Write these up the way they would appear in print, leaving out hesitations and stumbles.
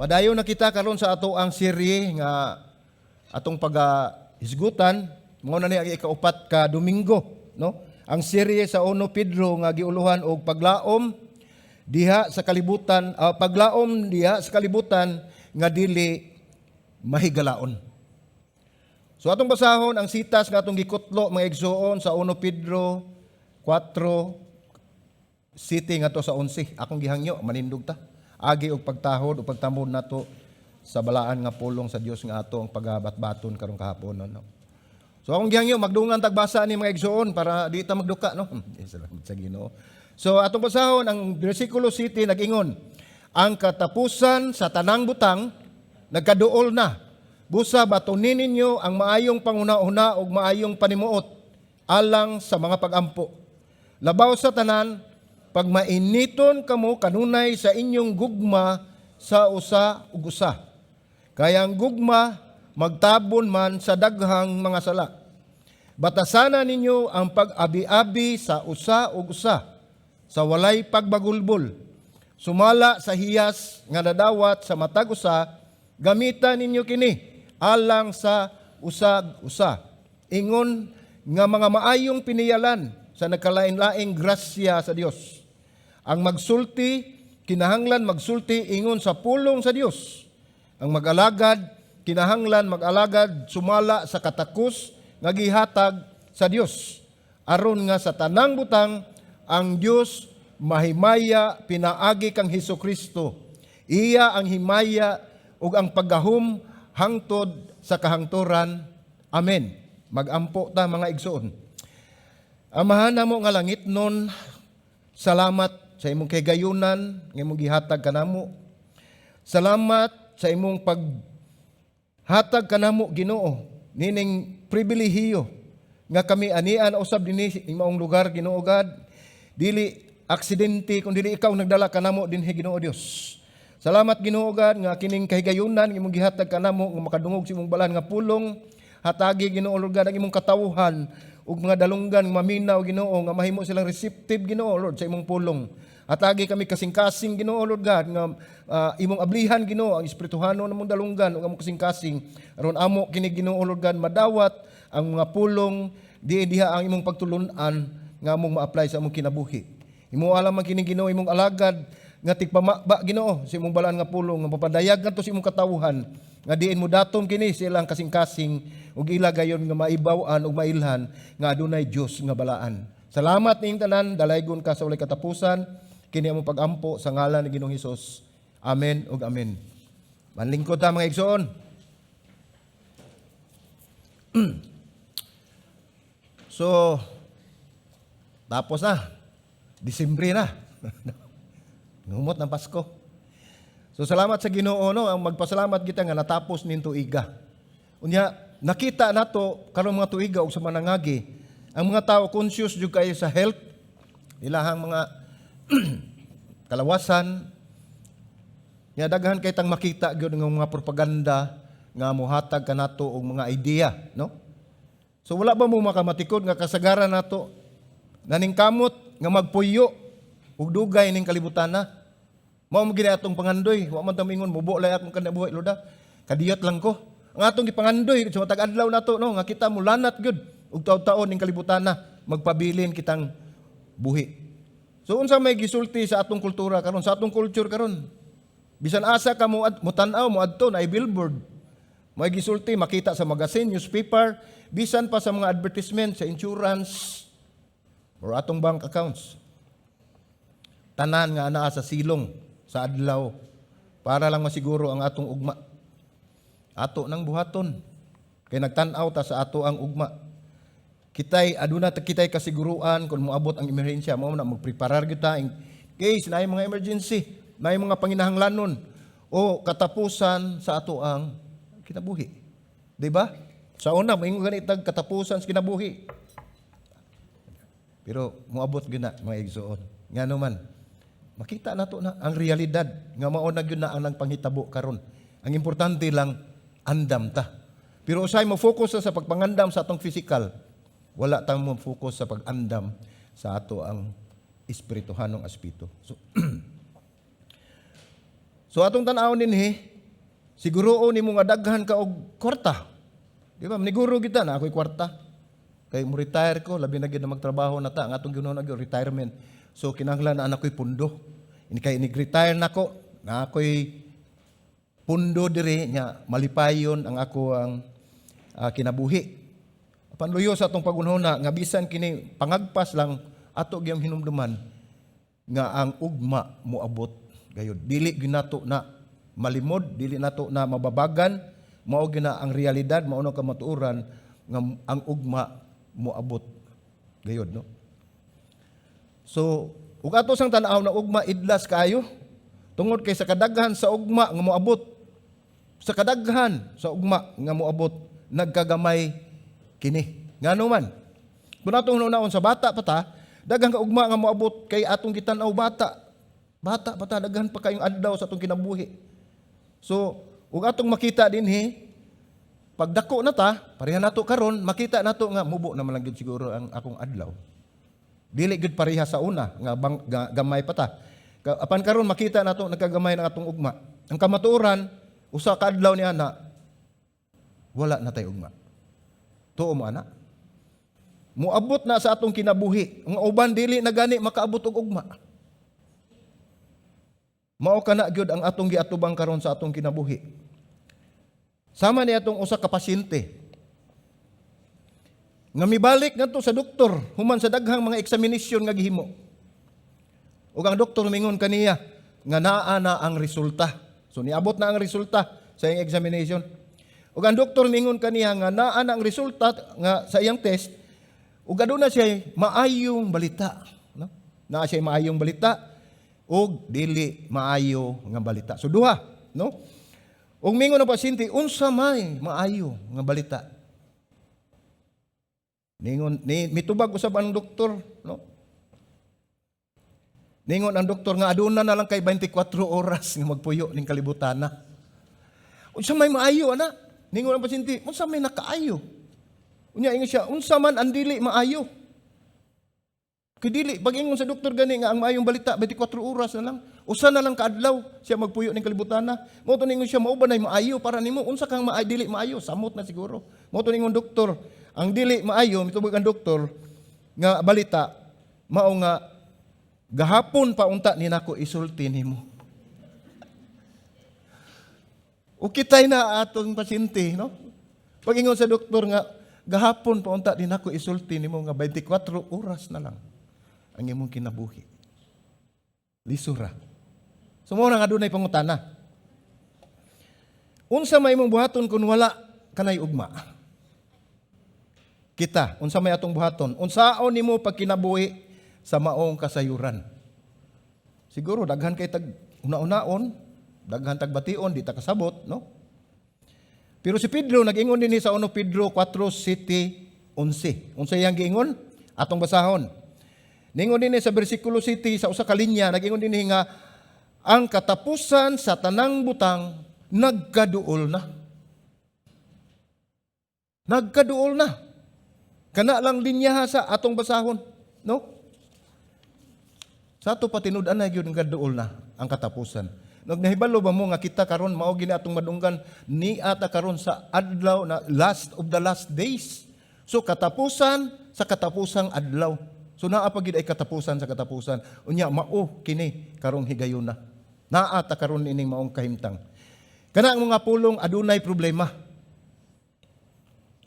Padayon na kita karon sa ato ang serye nga atong pagahisgutan, mao na ni ang ikaupat ka Domingo, no? Ang serye sa 1 Pedro nga giuluhan og paglaom diha sa kalibutan, paglaom diha sa kalibutan nga dili mahigalaon. So atong basahon ang sitas nga atong gikutlo, mga igsuon, sa 1 Pedro 4:7 ngadto sa 11. Akong gihangyo manindog ta. Agi og pagtahod o pagtamod nato sa balaan nga pulong sa Dios nga ato ang pagabatbaton karong kahapon, no? So akong gihangyo magdungan tagbasa ni, mga igsuon, para di ta magduka, no. Salamat sa Ginoo. So atong basahon ang bersikulo 7, nag-ingon: "Ang katapusan sa tanang butang nagkaduol na. Busa batunin ninyo ang maayong panguna-una ug maayong panimuot alang sa mga pagampo. Labaw sa tanan, pagmainiton kamo kanunay sa inyong gugma sa usa ug usa. Kay ang gugma magtabon man sa daghang mga sala. Batasana ninyo ang pag-abi-abi sa usa ug usa sa walay pagbagulbol. Sumala sa hiyas nga nadawat sa matag usa, gamita ninyo kini alang sa usag usa. Ingon nga mga maayong piniyalan sa nagkalain-laing grasya sa Dios. Ang magsulti kinahanglan magsulti ingon sa pulong sa Dios. Ang mag-alagad kinahanglan mag-alagad sumala sa katakos nga gihatag sa Dios, aron nga sa tanang butang ang Dios mahimaya pinaagi kang Hesukristo. Iya ang himaya ug ang paggahom hangtod sa kahangturan. Amen." Magampo ta, mga igsoon. Amahan namo nga langitnon, salamat sa imong kahigayunan nga imong gihatag kanamo. Salamat sa imong paghatag kanamo, Ginoo, nining pribilehiyo nga kami anian usab dinhi maong lugar, Ginoo God. Dili aksidente kun dili ikaw nagdala kanamo dinhi, Ginoo Dios. Salamat, Ginoo God, nga kining kahigayunan nga imong gihatag kanamo nga makadungog sa imong balaan nga pulong. Hatagi, Ginoo Lord God, ang imong katawhan ug mga dalunggan nga maminaw, Ginoo, nga mahimo silang receptive, Ginoo Lord, sa imong pulong. Hatagi kami kasing-kasing, Ginoo Lord God, nga imong ablihan, Ginoo, ang espirituhano namong dalunggan ug among kasing-kasing aron amo kini, Ginoo Lord God, madawat ang mga pulong di diha ang imong pagtulun-an nga among ma-apply sa among kinabuhi. Imo alam man kini, Ginoo, imong alagad nga tigpamaba, Ginoo, sa imong balaan nga pulong nga mapadayag ngadto sa imong katawhan nga diin mo datom kini sa ilang kasing-kasing ug ila gayon nga maibaw-an ug mailhan nga adunay Dios nga balaan. Salamat ning tanan, dalaygon ka sa walay katapusan. Kini among pagampo sa ngalan ni Ginoong Hesus. Amen ug amen. Manlingkod ta, mga igsoon. So, tapos na. Disembre na. Humot ng Pasko. So salamat sa Ginoo, no, ang magpasalamat kita nga natapos ning tuiga. Unya nakita nato karong mga tuiga ug sa manangagi, ang mga tao conscious jud kayo sa health, ilahang mga kalawasan. Nga daghan kay tang makita gyud nga mga propaganda nga mohatag kanato og mga idea, no? So wala ba mo makamatikod nga kasagaran nato naningkamot nga magpuyo ug dugay ning kalibutan na? Mao mo gini atong pangandoy, wa man ta mingon mubo lay akong kinabuhi, Loda. Kadiyot lang ko. Ang atong gipangandoy sa matag adlaw nato, no, nga kita mulanat gyud ug taon-taon ning kalibutan na magpabilin kitang buhi. So unsa may gisulti sa atong kultura karon, sa atong culture karon? Bisan asa ka mo mutan-aw, mo adto na billboard. May gisulti makita sa magazine, newspaper, bisan pa sa mga advertisement sa insurance or atong bank accounts. Tanan nga anaa sa silong sa adlaw para lang masiguro ang atong ugma. Ato nang buhaton. Kay nagtan-aw ta sa ato ang ugma. Kitay aduna ta kitay kasiguruan kung moabot ang emerhensya, mao na magpreparar kita in case naay mga emergency, naay mga panginahanglanon o katapusan sa ato ang kinabuhi. Di ba? Sa una, moingon gani tag katapusan sa kinabuhi. Pero moabot gyud na, mga igsoon. Ngano man, makita nato na ang realidad nga mao na gyud na ang nagpanghitabo karon. Ang importante lang, andam ta. Pero usay mo focus sa pagpangandam sa atong physical, wala tang mo focus sa pag-andam sa ato ang espirituhanong aspeto. So atong tan-awon dinhi Siguro nimo nga daghan ka og kwarta. Di ba? Maniguro kita na ako'y kwarta. Kay mo retire ko, labi na gyud na magtrabaho na ta, ang atong ginuon na retirement. So kinahanglan na ako'y pundo. Ini kay inig-retire nako, na ako'y pundo diri nya malipayon ang ako ang kinabuhi. Panluyo sa atong pagunhona nga bisan kini pangagpas lang, ato gyud hinumduman nga ang ugma moabot gayud. Dili gyud nato na malimod, dili nato na mababagan, mao gyud na ang realidad, mao na kamatuoran nga ang ugma moabot gayud, no? So, ug ato sang tan-aw na ugma idlas kaayo tungod kay sa kadaghan sa ugma nga moabot, sa kadaghan sa ugma nga moabot, nagkagamay kini. Ngano man? Kung atong hunaon sa bata pa ta, daghan ka ugma nga moabot kay atong gitan-aw bata. Bata pa ta, daghan pa kayong adlaw sa atong kinabuhi. So, ug atong makita dinhi, pagdako na ta, pareha nato karon, makita nato nga mubo na man lang gyud siguro ang akong adlaw. Dili gyud pareha sa una nga bang, gamay pa ta. Apan karon makita nato nagkagamay ng atong ugma. Ang kamatuoran, usa ka adlaw ni ana, wala na tay ugma. Tuo mo ana? Muabot na sa atong kinabuhi. Ang uban dili na gani makaabot og ugma. Mao kana gyud ang atong giatubang karon sa atong kinabuhi. Sama ni atong usa ka pasyente nga mibalik ngadto sa doktor human sa daghang mga examination nga gihimo. Ug ang doktor mingon kaniya nga naa na ang resulta. So niabot na ang resulta sa iyang examination. Ug ang doktor mingon kaniya nga naa na ang resulta nga sa iyang test ug aduna siya maayong balita, no? Naa siya maayong balita ug dili maayo nga balita. So duha, no? Ug mingon ang pasyente, "Unsa may maayo nga balita?" Ningon ni mitubag usab ang doktor, no? Ningon ang doktor nga aduna na lang kay 24 oras nga magpuyo ning kalibutan na. "Unsa may maayo ana?" Ningon ang pasyente, "Unsa may nakaayo?" Unya ingon siya, "Unsa man ang dili maayo?" Kay dili pag ingon sa doktor gani nga ang maayong balita 24 oras na lang. Usa na lang kaadlaw siya magpuyo ning kalibutan na. Mao to ningon siya, "Mao ba nay maayo para nimo? Unsa kang maayo, dili maayo? Samot na siguro." Mao to ningon doktor, ang dili maayo, mitubag ang doktor nga balita mao nga gahapon pa unta ni nako isulti nimo. Ukitay na atong pasyente, no? Pag ingon sa doktor nga gahapon pa unta din ako isulti nimo nga 24 oras na lang ang imong kinabuhi. Lisura. So mao na nga adunay pangutana. Unsa may imong buhaton kung wala kanay ugma? Kita, unsa may atong buhaton? Unsaon nimo pagkinabuhi sa maong kasayuran? Siguro daghan kay tag una-unaon, daghan tag bation, di ta kasabot, no? Pero si Pedro nag-ingon dinhi sa 1 Pedro 4, 7, 11. Unsa iyang giingon? Atong basahon. Ningon dinhi sa bersikulo 7 sa usa ka linya, nag-ingon dinhi nga ang katapusan sa tanang butang nagkaduol na. Nagkaduol na. Kana lang linya sa atong basahon, no? Sa ato patinud-an na gyud nga duol na ang katapusan. Nagnahibalo ba mo nga kita karon mao gini atong madunggan ni ata karon sa adlaw na last of the last days? So katapusan sa katapusang adlaw. So naa pa gid ay katapusan sa katapusan. Unya mao kini karong higayuna. Naa ta karon ining maong kahimtang. Kana ang mga pulong adunay problema.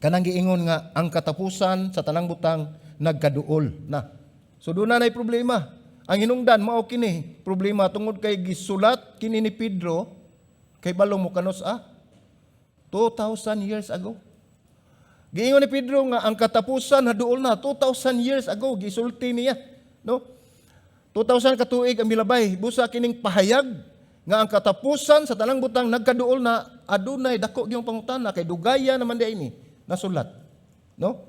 Kanang giingon nga ang katapusan sa tanang butang nagkaduol na. So doon na problema. Ang hinungdan mao kini problema tungod kay gisulat kini ni Pedro kay balong mo kanus 2,000 years ago. Giingon ni Pedro nga ang katapusan haduol na 2,000 years ago gisulti niya, no? 2,000 ka tuig ang milabay busa kining pahayag nga ang katapusan sa tanang butang nagkaduol na, adunay dako gyung pangutana kay dugaya naman di ini nasulat, no?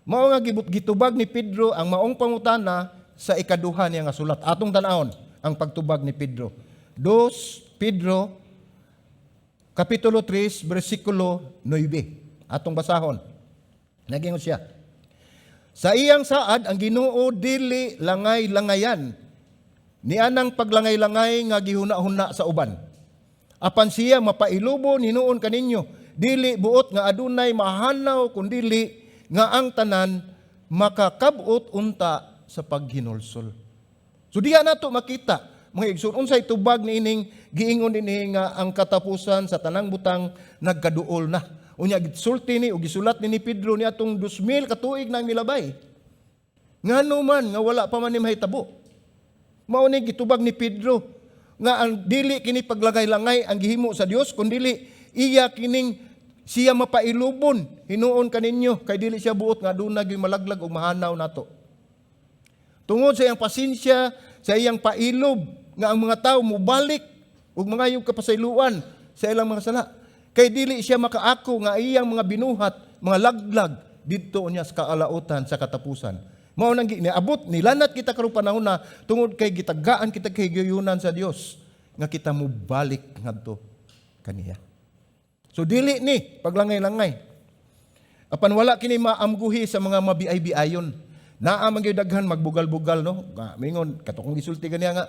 Mao nga gitubag ni Pedro ang maong pangutana sa ikaduha niya nga sulat. Atong tan-awon ang pagtubag ni Pedro. 2 Pedro kapitulo 3 bersikulo 9. Atong basahon. Nagingon siya: "Sa iyang saad ang Ginoo dili langay-langayan ni anang paglangay-langay nga gihuna-huna sa uban. Apan siya mapailubon hinuon kaninyo. Dili buot nga adunay mahanaw, kundili nga ang tanan makakabot unta sa paghinulsol. So diha nato makita, mga igsoon, unsay tubag niining giingon dinhi nga ang katapusan sa tanang butang nagkaduol na. Unya gisulti ni o gisulat ni Pedro ni atong 2000 ka tuig nang milabay. Ngano man nga wala pa man ni mahitabo? Mao ni gitubag ni Pedro nga ang dili kini paglangay-langay ang gihimo sa Dios, kundili iya kining siya mapailubon hinuon kaninyo kay dili siya buot nga aduna gyud malaglag og mahanaw nato. Tungod sa iyang pasensya, sa iyang pailob nga ang mga tao mubalik ug mangayog kapasayloan sa ilang mga sala. Kay dili siya makaako nga iyang mga binuhat, mga laglag didto niya sa kaalautan sa katapusan. Mao nang niabot nilanat kita karong panahon na tungod kay gitagaan kita kahigayunan sa Dios nga kita mobalik ngadto kaniya. So dili ni paglangay-langay. Apan wala kini maamguhi sa mga mabiay-biayon. Naa man gyud daghan magbugal-bugal, no. Nga mingon kato kong gisulti ganiya nga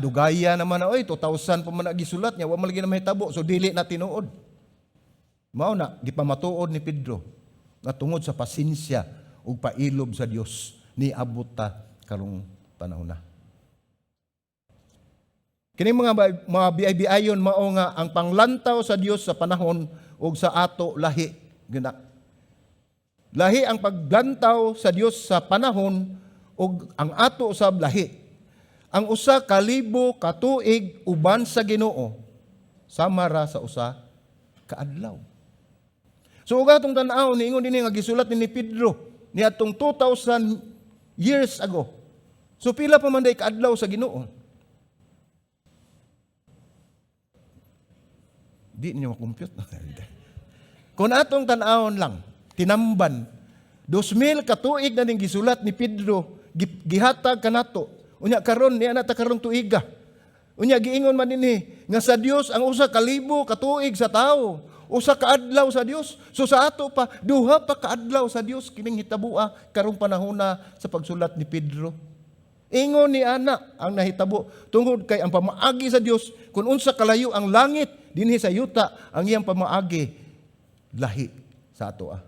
dugaya naman na oy, 2000 pa man na gisulat niya, wa man lagi na mahitabo, so dili na tinuod. Mao na gipamatuod ni Pedro nga tungod sa pasensya ug pailob sa Dios, niabot ta karong panahon na. Kini mga biay-biayon, mao nga ang panglantaw sa Dios sa panahon ug sa ato lahi gina. Lahi ang paglantaw sa Dios sa panahon ug ang ato usab lahi. Ang 1,000 ka tuig uban sa Ginoo sama ra sa 1 ka adlaw. So ug atong tan-aw, niingon dinhi nga gisulat ni Pedro niadtong 2000 years ago. So pila pa man day kaadlaw sa Ginoo? Di ninyo makompute. Kung atong tan-awon lang, tinamban, 2000 katuig na ning gisulat ni Pedro, gihatag kanato. Unya karon niya na ta karong tuiga. Unya giingon man dinhi nga sa Dios ang 1,000 katuig sa tao, 1 ka adlaw sa Dios. So sa ato pa, 2 pa ka adlaw sa Dios kining hitabua karong panahona sa pagsulat ni Pedro. Ingon ni ana ang nahitabo tungod kay ang pamaagi sa Dios, kung unsa kalayo ang langit dinhi sa yuta, ang iyang pamaagi lahi sa ato ah.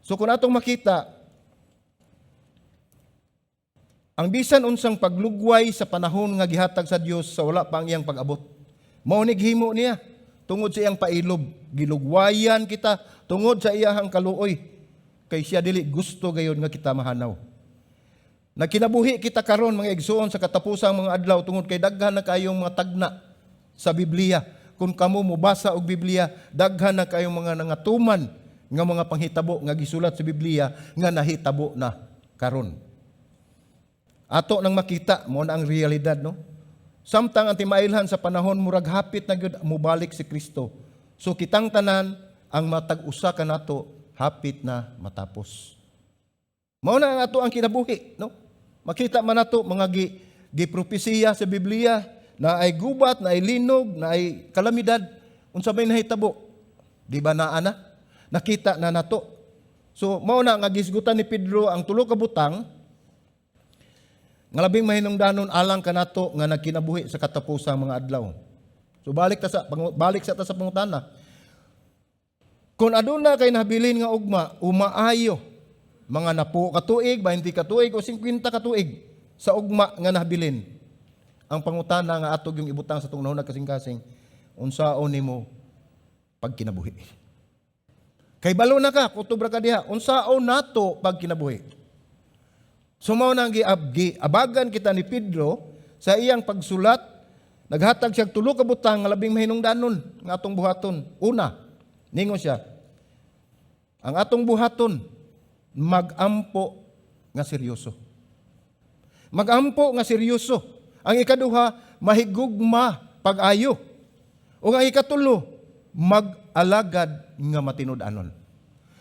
So kung atong makita ang bisan unsang paglugway sa panahon nga gihatag sa Dios sa wala pa ang iyang pag-abot. Mao ni gihimo niya tungod sa iyang pailob, gilugwayan kita tungod sa iyahang kaluoy kay siya dili gusto gayon nga kita mahanaw. Nagkinabuhi kita karon, mga igsuon, sa katapusang mga adlaw tungod kay daghan na kayong mga tagna sa Biblia. Kung kamo mobasa og Biblia, daghan na kayong mga nangatuman nga mga panghitabo nga gisulat sa Biblia nga nahitabo na karon. Ato nang makita mo na ang realidad, no. Samtang ang timailhan sa panahon murag hapit na gyud mobalik si Kristo. So kitang tanan, ang matag usa kanato hapit na matapos. Mao na ang ato ang kinabuhi, no? Makita man nato mga gipropesiya sa Biblia na ay gubat, na ay linog, na ay kalamidad. Unsa may nahitabo? Di ba naa na? Nakita na nato. So mao na nga gisgutan ni Pedro ang tulo ka butang nga labing mahinungdanon alang kanato nga nagkinabuhi sa katapusang mga adlaw. So balik sa ta sa pangutana. Kung aduna kay nabilin nga ugma, umaayo mga napo ka tuig, 20 ka tuig o 50 ka tuig sa ugma nga nabilin. Ang pangutana nga ato yung ibutang sa atong kasing-kasing, unsaon nimo pagkinabuhi? Kay balo na ka, kutob ra ka diha, unsaon nato pagkinabuhi? So mao nang giabagan kita ni Pedro sa iyang pagsulat, naghatag siya tulo ka butang nga labing mahinungdanon nga atong buhaton. Una, ningon siya, ang atong buhaton, magampo nga seryoso. Magampo nga seryoso. Ang ikaduha, mahigugma pag-ayo. O ang ikatulo, mag-alagad nga matinud-anon.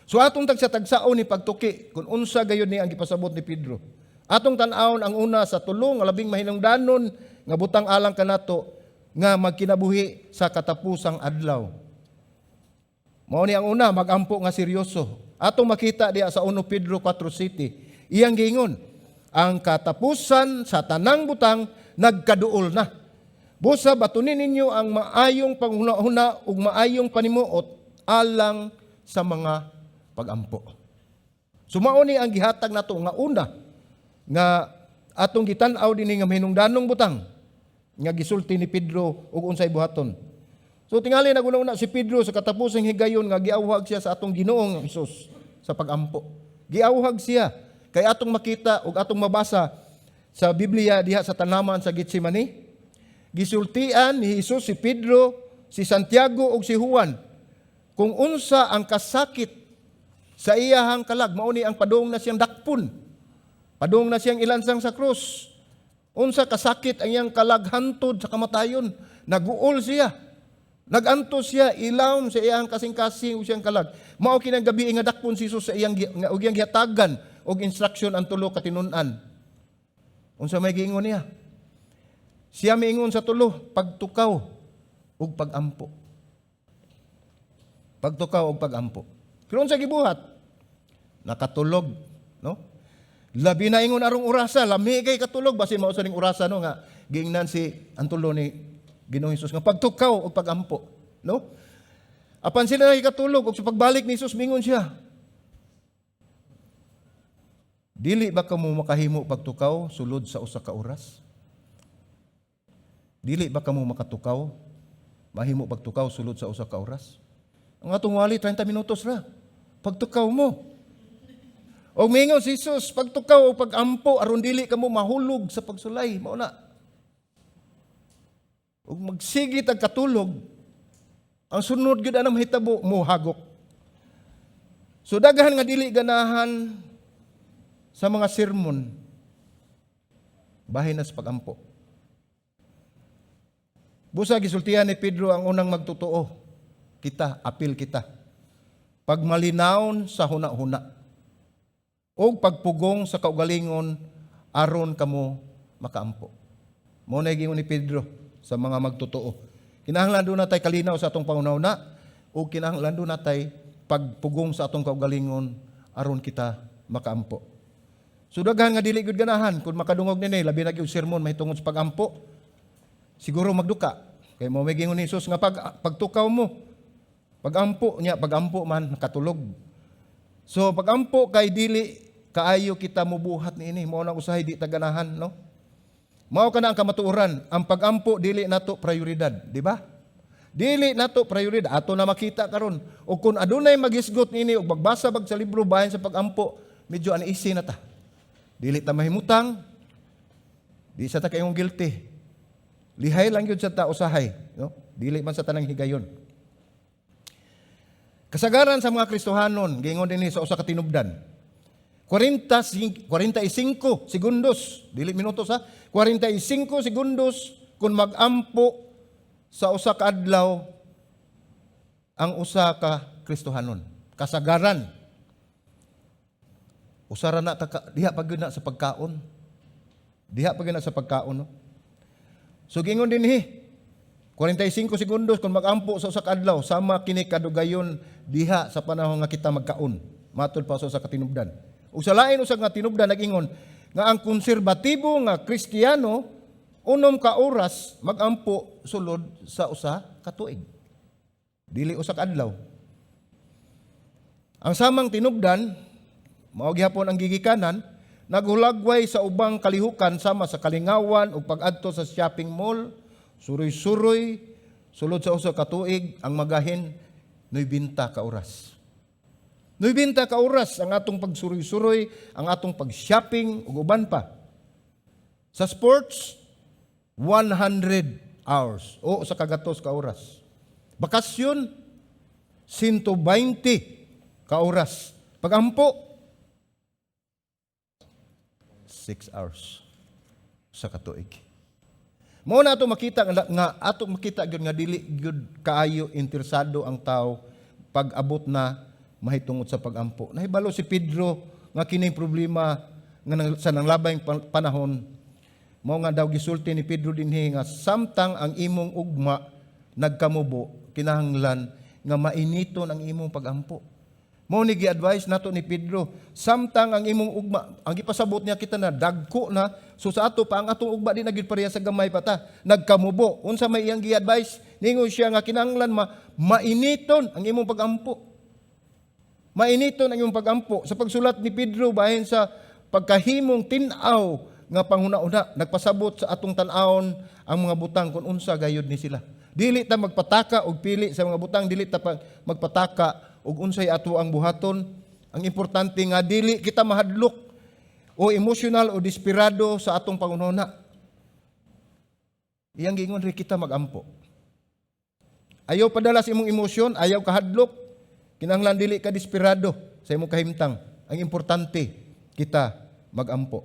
So atong tagsa-tagsaon ni pagtuki kung unsa gayud ni ang gipasabot ni Pedro. Atong tan-awon ang una sa tulo nga labing mahinungdanon nga butang alang kanato nga magkinabuhi sa katapusang adlaw. Mao ni ang una, magampo nga seryoso. Atong makita diha sa 1 Pedro 4:7. Iyang giingon, ang katapusan sa tanang butang nagkaduol na. Busa batunin ninyo ang maayong panghuna-huna ug maayong panimuot alang sa mga pagampo. So mao ni ang gihatag nato nga una nga atong gitan-aw dinhi nga mahinungdanong butang nga gisulti ni Pedro ug unsay buhaton. So tingali naguna-una si Pedro sa katapusang higayon nga giawhag siya sa atong Ginoong Hesus sa pagampo. Giawhag siya kay atong makita ug atong mabasa sa Biblia diha sa tanaman sa Getsemani. Gisultian ni Jesus si Pedro, si Santiago ug si Juan kung unsa ang kasakit sa iyahang kalag. Mao ni ang padung na siyang dakpon. Padung na siyang ilansang sa krus. Unsa kasakit ang iyang kalag hantod sa kamatayon. Naguol siya. Nagantos siya ilawom sa iyang kasing-kasing ug siyang kalag. Mao kinang gabi nga dakpon si Jesus sa iyang nga ug iyang gihatagan og instruction ang tulo ka tinun-an. Unsa may giingon niya? Siya miingon sa tulo, pagtukaw ug pagampo. Pagtukaw ug pagampo. Pero unsa gibuhat? Nakatulog, no? Labi na ingon arong orasa, lami kay katulog, basin mao sa ning orasa, no, nga giingnan si ang tulo ni Ginoong Hesus nga pagtukaw ug pagampo, no? Apan sila nakikatulog ug sa pagbalik ni Jesus, mingon siya, "Dili ba kamo makahimo pagtukaw sulod sa usa ka oras? Dili ba kamo makatukaw? Mahimo pagtukaw sulod sa usa ka oras?" Ang atong wali, 30 minutos ra. Pagtukaw mo. O mingon si Jesus, pagtukaw o pagampo aron dili kamo mahulog sa pagsulay, mao na. Ug magsige tag katulog, ang sunod gyud anang mahitabo, mohagok. So daghan nga dili ganahan sa mga sermon bahin na sa pagampo. Busa gisultihan ni Pedro ang unang magtotoo. Kita, apil kita. Pagmalinawon sa huna-huna o pagpugong sa kaugalingon aron kamo makaampo. Mao na giingon ni Pedro sa mga magtotoo. Kinahanglan duna tay kalinaw sa atong panghuna-huna o kinahanglan duna tay pagpugong sa atong kaugalingon aron kita makaampo. So daghan nga dili gyud ganahan kung makadungog nini, labi na gyud sermon mahitungod sa pagampo. Siguro magduka kay mao may giingon ni Jesus nga pagtukaw mo. Pagampo niya, pagampo man nakatulog. So pagampo kay dili kaayo kita mubuhat niini, mao na usahay di ta ganahan, no? Mao kana ang kamatuoran, ang pagampo dili nato prioridad, di ba? Dili nato prioridad, ato na makita karon. O kung adunay maghisgot niini og magbasa bag sa libro bahin sa pagampo, medyo uneasy na ta. Dili ta mahimutang, di sa ta kayong guilty. Lihay lang yun sa ta usahay, no? Dili man sa tanang higayon. Kasagaran sa mga Kristohanon, giingon dinhi sa usa ka tinubdan, 40, 45 segundos, dili minutos ha, 45 segundos kung magampo sa usa ka adlaw ang usa ka Kristohanon. Kasagaran. Usara na ka, diha pa gyud na sa pagkaon. Diha pa gyud na sa pagkaon, no? So giingon dinhi, 45 segundos kung magampo sa usa ka adlaw, sama kini kadugayon diha sa panahon nga kita magkaon. Matud pa sa usa ka tinubdan. Ug sa lain usab nga tinubdan, nag-ingon nga ang konserbatibo nga Kristiyano, 6 ka oras magampo sulod sa usa ka tuig. Dili usa ka adlaw. Ang samang tinubdan, mao gihapon ang gigikanan, naghulagway sa ubang kalihukan sama sa kalingawan ug pag-adto sa shopping mall, suroy-suroy, sulod sa usa ka tuig ang magahin 90 ka oras. 90 ka oras ang atong pagsuroy-suroy, ang atong pag-shopping ug uban pa. Sa sports, 100 hours o 100 ka oras. Bakasyon, 120 ka oras. Pagampo, 6 hours sa katuig. Mao na ato makita nga ato makita gyud nga dili gyud kaayo interesado ang tao pag abot na mahitungod sa pagampo. Nahibalo si Pedro nga kining problema nga sa nanglabay panahon. Mao nga daw gisulti ni Pedro dinhi nga samtang ang imong ugma nagkamubo, kinahanglan nga mainiton ang imong pagampo. Mao ni gi-advise nato ni Pedro, samtang ang imong ugma, ang gipasabot niya kita na dagko na, so sa ato pa ang atong ugma di na gyud pareha sa gamay pa ta, nagkamubo. Unsa may iyang gi-advise? Ningon siya nga kinahanglan mainiton ang imong pagampo. Mainiton ang imong pagampo. Sa pagsulat ni Pedro bahin sa pagkahimong tin-aw nga panghuna-una, nagpasabot sa atong tan-awon ang mga butang kung unsa gayud ni sila. Dili ta magpataka og pili sa mga butang, dili ta magpataka og unsay ato ang buhaton. Ang importante nga dili kita mahadlok o emosyonal o desperado sa atong panghuna. Iyang giingon ri kita magampo. Ayaw padala sa imong emosyon, ayaw kahadlok. Kinahanglan dili ka desperado sa imong kahimtang. Ang importante kita magampo.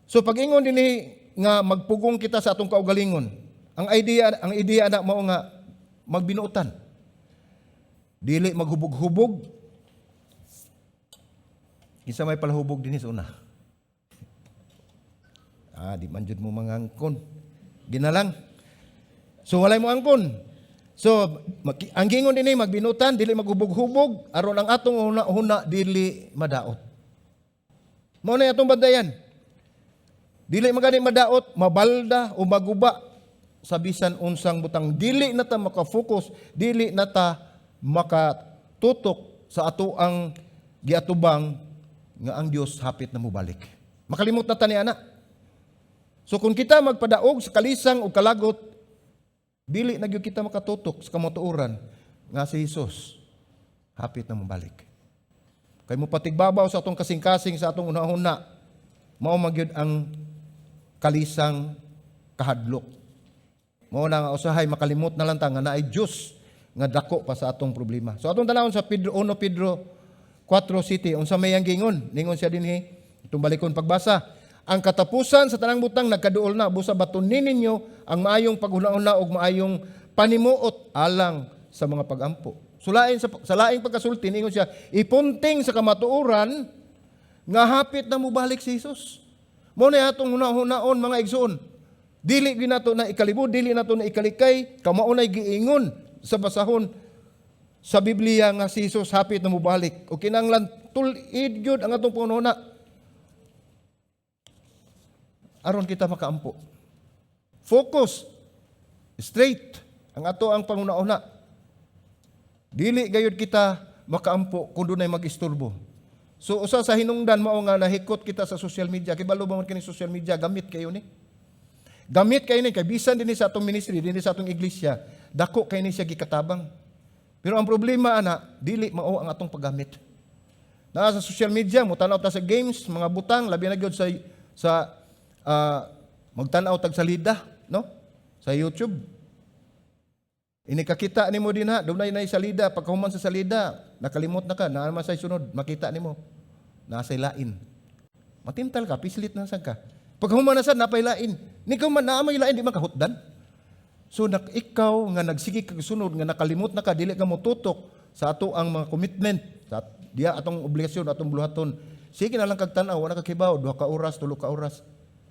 So pag-ingon dinhi nga magpugong kita sa atong kaugalingon, ang idea na mao nga magbinuotan. Dili maghubog-hubog. Kinsa may palahubog dinhi sa una? Ah, di man jud mo mangangkon. Ginalang. So walay mo angkon. So ang giingon dinhi magbinuotan, dili maghubog-hubog aron ang atong huna-huna dili madaot. Mao na atong bantayan. Dili magani madaot, mabalda o maguba sa bisan unsang butang. Dili na ta maka-focus, dili na ta makatutok sa ato ang giatubang nga ang Dios hapit na mobalik. Makalimot na ta ni ana. So kung kita magpadaog sa kalisang o kalagot, dili na gyud kita makatutok sa kamatuoran nga si Jesus hapit na mobalik. Kay mo patigbabaw sa atong kasing-kasing, sa atong unahuna, mao magyud ang kalisang, kahadlok. Mao na nga usahay makalimot na lang ta nga naay Dios nga dako pa sa atong problema. So atong tanawon sa Pedro 1 Pedro 4 City, unsa may ang gingon? Ningon siya dinhi, itong balikon pagbasa. "Ang katapusan sa tanang butang nagkaduol na, busa batunin ninyo ang maayong paghuna-huna ug maayong panimuot alang sa mga pagampo." So lain sa laing pagkasulti, ningon siya, ipunting sa kamatuoran nga hapit na mobalik si Jesus. Mao na atong huna-hunaon, mga igsoon. Dili gyud nato na ikalibod, dili nato na ikalikay, kamao nay giingon sa basahon sa Biblia nga si Jesus hapit na mobalik. O kinahanglan tul-id gyud ang atong panghuna aron kita makaampo. Focus straight ang ato ang panghuna-huna. Dili gayud kita makaampo kung dunay mag-isturbo. So usa sa hinungdan mao nga nahikot kita sa social media. Kibalo ba man kini social media, gamit kayo ni? Gamit kayo ni kay bisan dinhi sa atong ministry, dinhi sa atong iglesia, dako kay ni siya gikatabang. Pero ang problema ana, dili mao ang atong paggamit. Naa sa social media, mo tan-aw ta sa games, mga butang, labi na gyud sa magtan-aw tag salida, no? Sa YouTube. Inikakita nimo dinha, dunay nay salida, pagkahuman sa salida, nakalimot na ka, naa man sa sunod, makita nimo. Nasa lain. Matintal ka, pislit na sad ka. Pagkahuman na sad, napay lain. Ni man naa may lain, di man kahutdan. So ikaw nga nagsige kag sunod nga nakalimot na ka, dili ka motutok sa ato ang mga commitment sa diya atong obligasyon, atong buluhaton. Sige na lang kag tan-aw, wala ka kibaw, 2 ka oras, 3 ka oras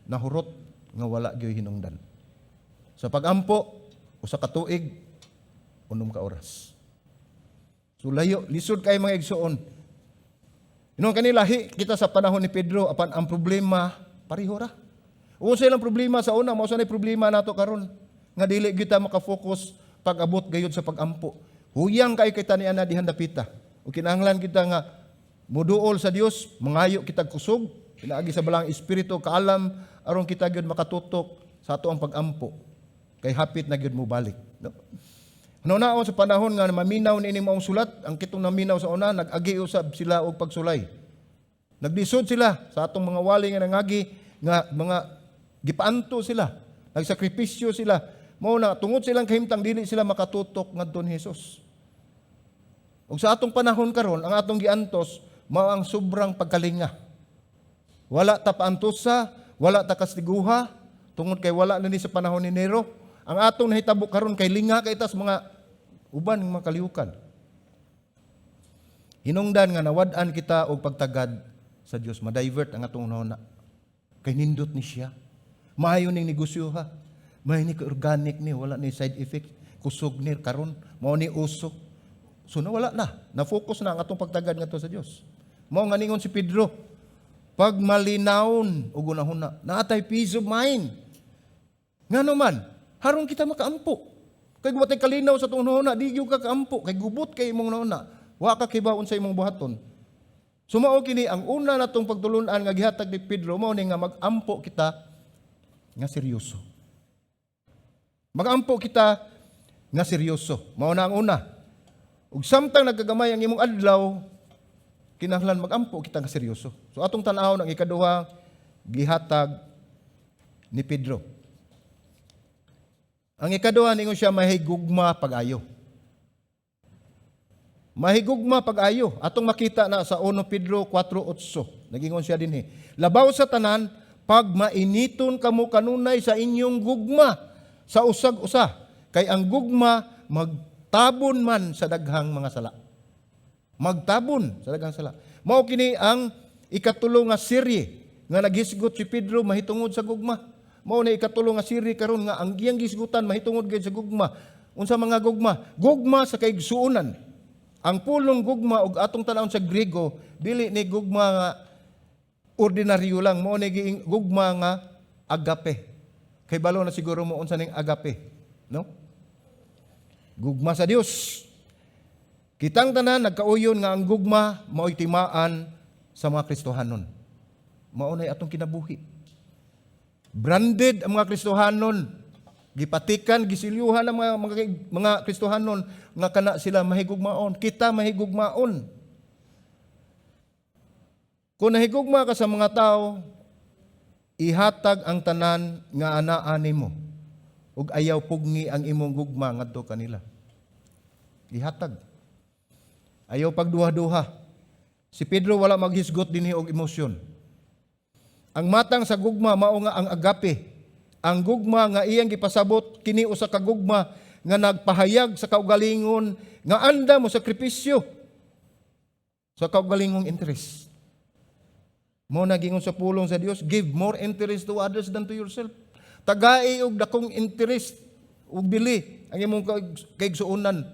nahurot nga wala gyoy hinungdan. Sa pagampo, 1 ka tuig, 6 ka oras. So layo, lisod kay, mga igsoon. Ingon kanilahi kita sa panahon ni Pedro, apan ang problema pareho ra. Unsa ilang problema sa una, mao sa problema nato karon nga dili kita maka-focus pag-abot gayud sa pagampo. Huyang kay kita ni ana dihan dapita. O kinahanglan kita nga muduol sa Dios, mangayo kita kusog, pinaagi sa Balaang Espiritu, kaalam aron kita gyud makatutok sa ato ang pagampo. Kay hapit na gyud mo balik. No? Naon sa panahon nga maminaw ni maong sulat, ang kitong naminaw sa una, nag-agi usab sila og pagsulay. Naglisod sila sa atong mga wali nga nangagi nga mga gipaanto sila, nagsakripisyo sila. Mao na tungod silang kahimtang dili sila makatutok ngadto ni Jesus. Ug sa atong panahon karon, ang atong giantos mao ang sobrang pagkalinga. Wala ta paantosa, wala ta kastiguha tungod kay wala na ni sa panahon ni Nero. Ang atong nahitabo karon kay linga kay tas mga uban ng mga kalihukan. Hinungdan nga nawad-an kita og pagtagad sa Dios, ma-divert ang atong hunahuna. Kay nindot ni siya. Maayo ning negosyo ha. Maayo ni organic ni, wala ni side effect. Kusog ni karon, mao ni uso. So nawala na. Na-focus na ang atong pagtagad ngadto sa Dios. Mao nga ningon si Pedro, pag malinawon og hunahuna, naa tay peace of mind. Ngano man, haron kita makaampo. Kay kung tay kalinaw sa atong hunahuna, di gyud ka kaampo, kay gubot kay imong hunahuna. Wa ka kibaw unsa imong buhaton. So mao kini ang una natong pagtulunan nga gihatag ni Pedro, mao ni nga mag-ampo kita nga seryoso. Mag-ampo kita nga seryoso. Mao na ang una. Ug samtang nagkagamay ang imong adlaw, kinahanglan mag-ampo kita nga seryoso. So atong tan-awon ang ikaduha gihatag ni Pedro. Ang ikaduha, ningon siya, mahigugma pag-ayo. Mahigugma pag-ayo. Atong makita na sa 1 Pedro 4:8. Nagingon siya dinhi. "Labaw sa tanan, pag mainiton kamo kanunay sa inyong gugma sa usag-usa, kay ang gugma magtabon man sa daghang mga sala." Magtabon sa daghang sala. Mao kini ang ikatulo nga serye nga naghisgot si Pedro mahitungod sa gugma. Mao na ikatulo nga serye karon nga ang iyang gisgutan mahitungod gyud sa gugma. Unsa mga gugma? Gugma sa kaigsuonan. Ang pulong gugma og atong tan-awon sa Grego, dili ni gugma nga ordinaryo lang, mao ni gugma nga agape. Kay balo na siguro mo unsa ning agape, no? Gugma sa Dios. Kitang tanan nagkauyon nga ang gugma mao'y timaan sa mga Kristohanon. Mao nay atong kinabuhi. Branded ang mga Kristohanon. Gipatikan, gisilyuhan ang mga Kristohanon nga kana sila mahigugmaon. Kita mahigugmaon. Kung nahigugma ka sa mga tao, ihatag ang tanan nga anaa nimo. Ug ayaw pugngi ang imong gugma ngadto kanila. Ihatag. Ayaw pagduha-duha. Si Pedro wala maghisgot dinhi og emosyon. Ang matang sa gugma mao nga ang agape. Ang gugma nga iyang gipasabot kini usa ka gugma nga nagpahayag sa kaugalingon nga andam mosakripisyo sa kaugalingong interest. Mao na gingon sa pulong sa Dios, "Give more interest to others than to yourself." Tagai og dakong interest ug bili ang imong kaigsuonan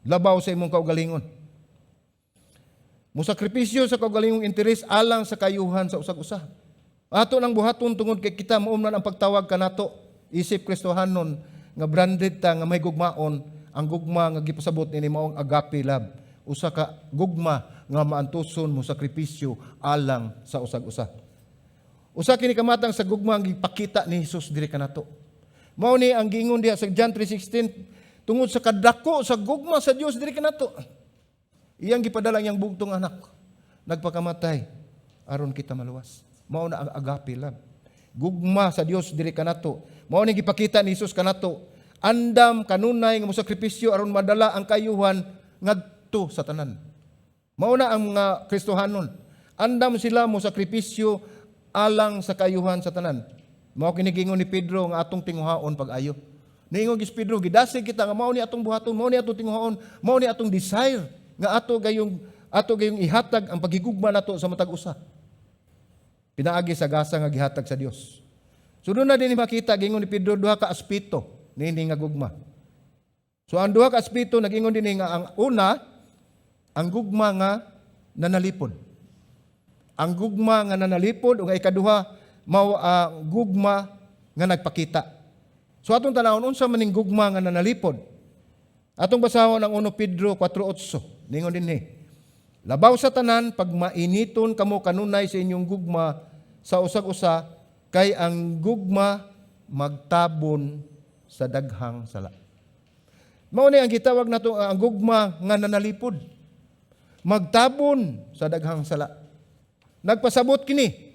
labaw sa imong kaugalingon. Musakripisyo sa kaugalingong interes alang sa kayuhan sa usag-usa. Ato nang buhaton tungod kay kita mao man ang pagtawag kanato isip Kristohanon nga branded ta nga may gugmaon. Ang gugma nga gipasabot nini mao ang agape love. Usa ka gugma nga maantuson mosakripisyo alang sa usag-usa. Usa kini kamatang sa gugma ang gipakita ni Hesus diri kanato. Mao ni ang giingon diha sa John 3:16, tungod sa kadako sa gugma sa Dios diri kanato, iyang gipadala ang iyang bugtong anak. Nagpakamatay aron kita maluwas. Mao na ang agape love. Gugma sa Dios diri kanato. Mao ni gipakita ni Hesus kanato. Andam kanunay nga mosakripisyo aron madala ang kayuhan ngadto sa tanan. Mao na ang mga Kristohanon. Andam sila mosakripisyo alang sa kayuhan sa tanan. Mao kini giingon ni Pedro nga atong tinguhaon pag-ayo. Niingon gis Pedro, gidasig kita nga mao ni atong buhaton, mao ni atong tinguhaon, mao ni atong desire nga ato gayong ihatag ang paghigugma nato sa matag usa pinaagi sa gasa nga gihatag sa Dios. So doon na din makita gingon ni Pedro duha ka aspeto niini nga gugma. So ang duha ka aspeto, nagingon din nga ang una, ang gugma nga nanalipod. Ang gugma nga nanalipod, ug ang ikaduha mao ang gugma nga nagpakita. So atong tanawon unsa man ning gugma nga nanalipod. Atong basahon ang 1 Pedro 4:8. Ningon dinhi. "Labaw sa tanan, pag mainiton kamo kanunay sa inyong gugma sa usag-usa, kay ang gugma magtabon sa daghang sala." Mao ni ang gitawag nato ang gugma nga nanalipod. Magtabon sa daghang sala. Nagpasabot kini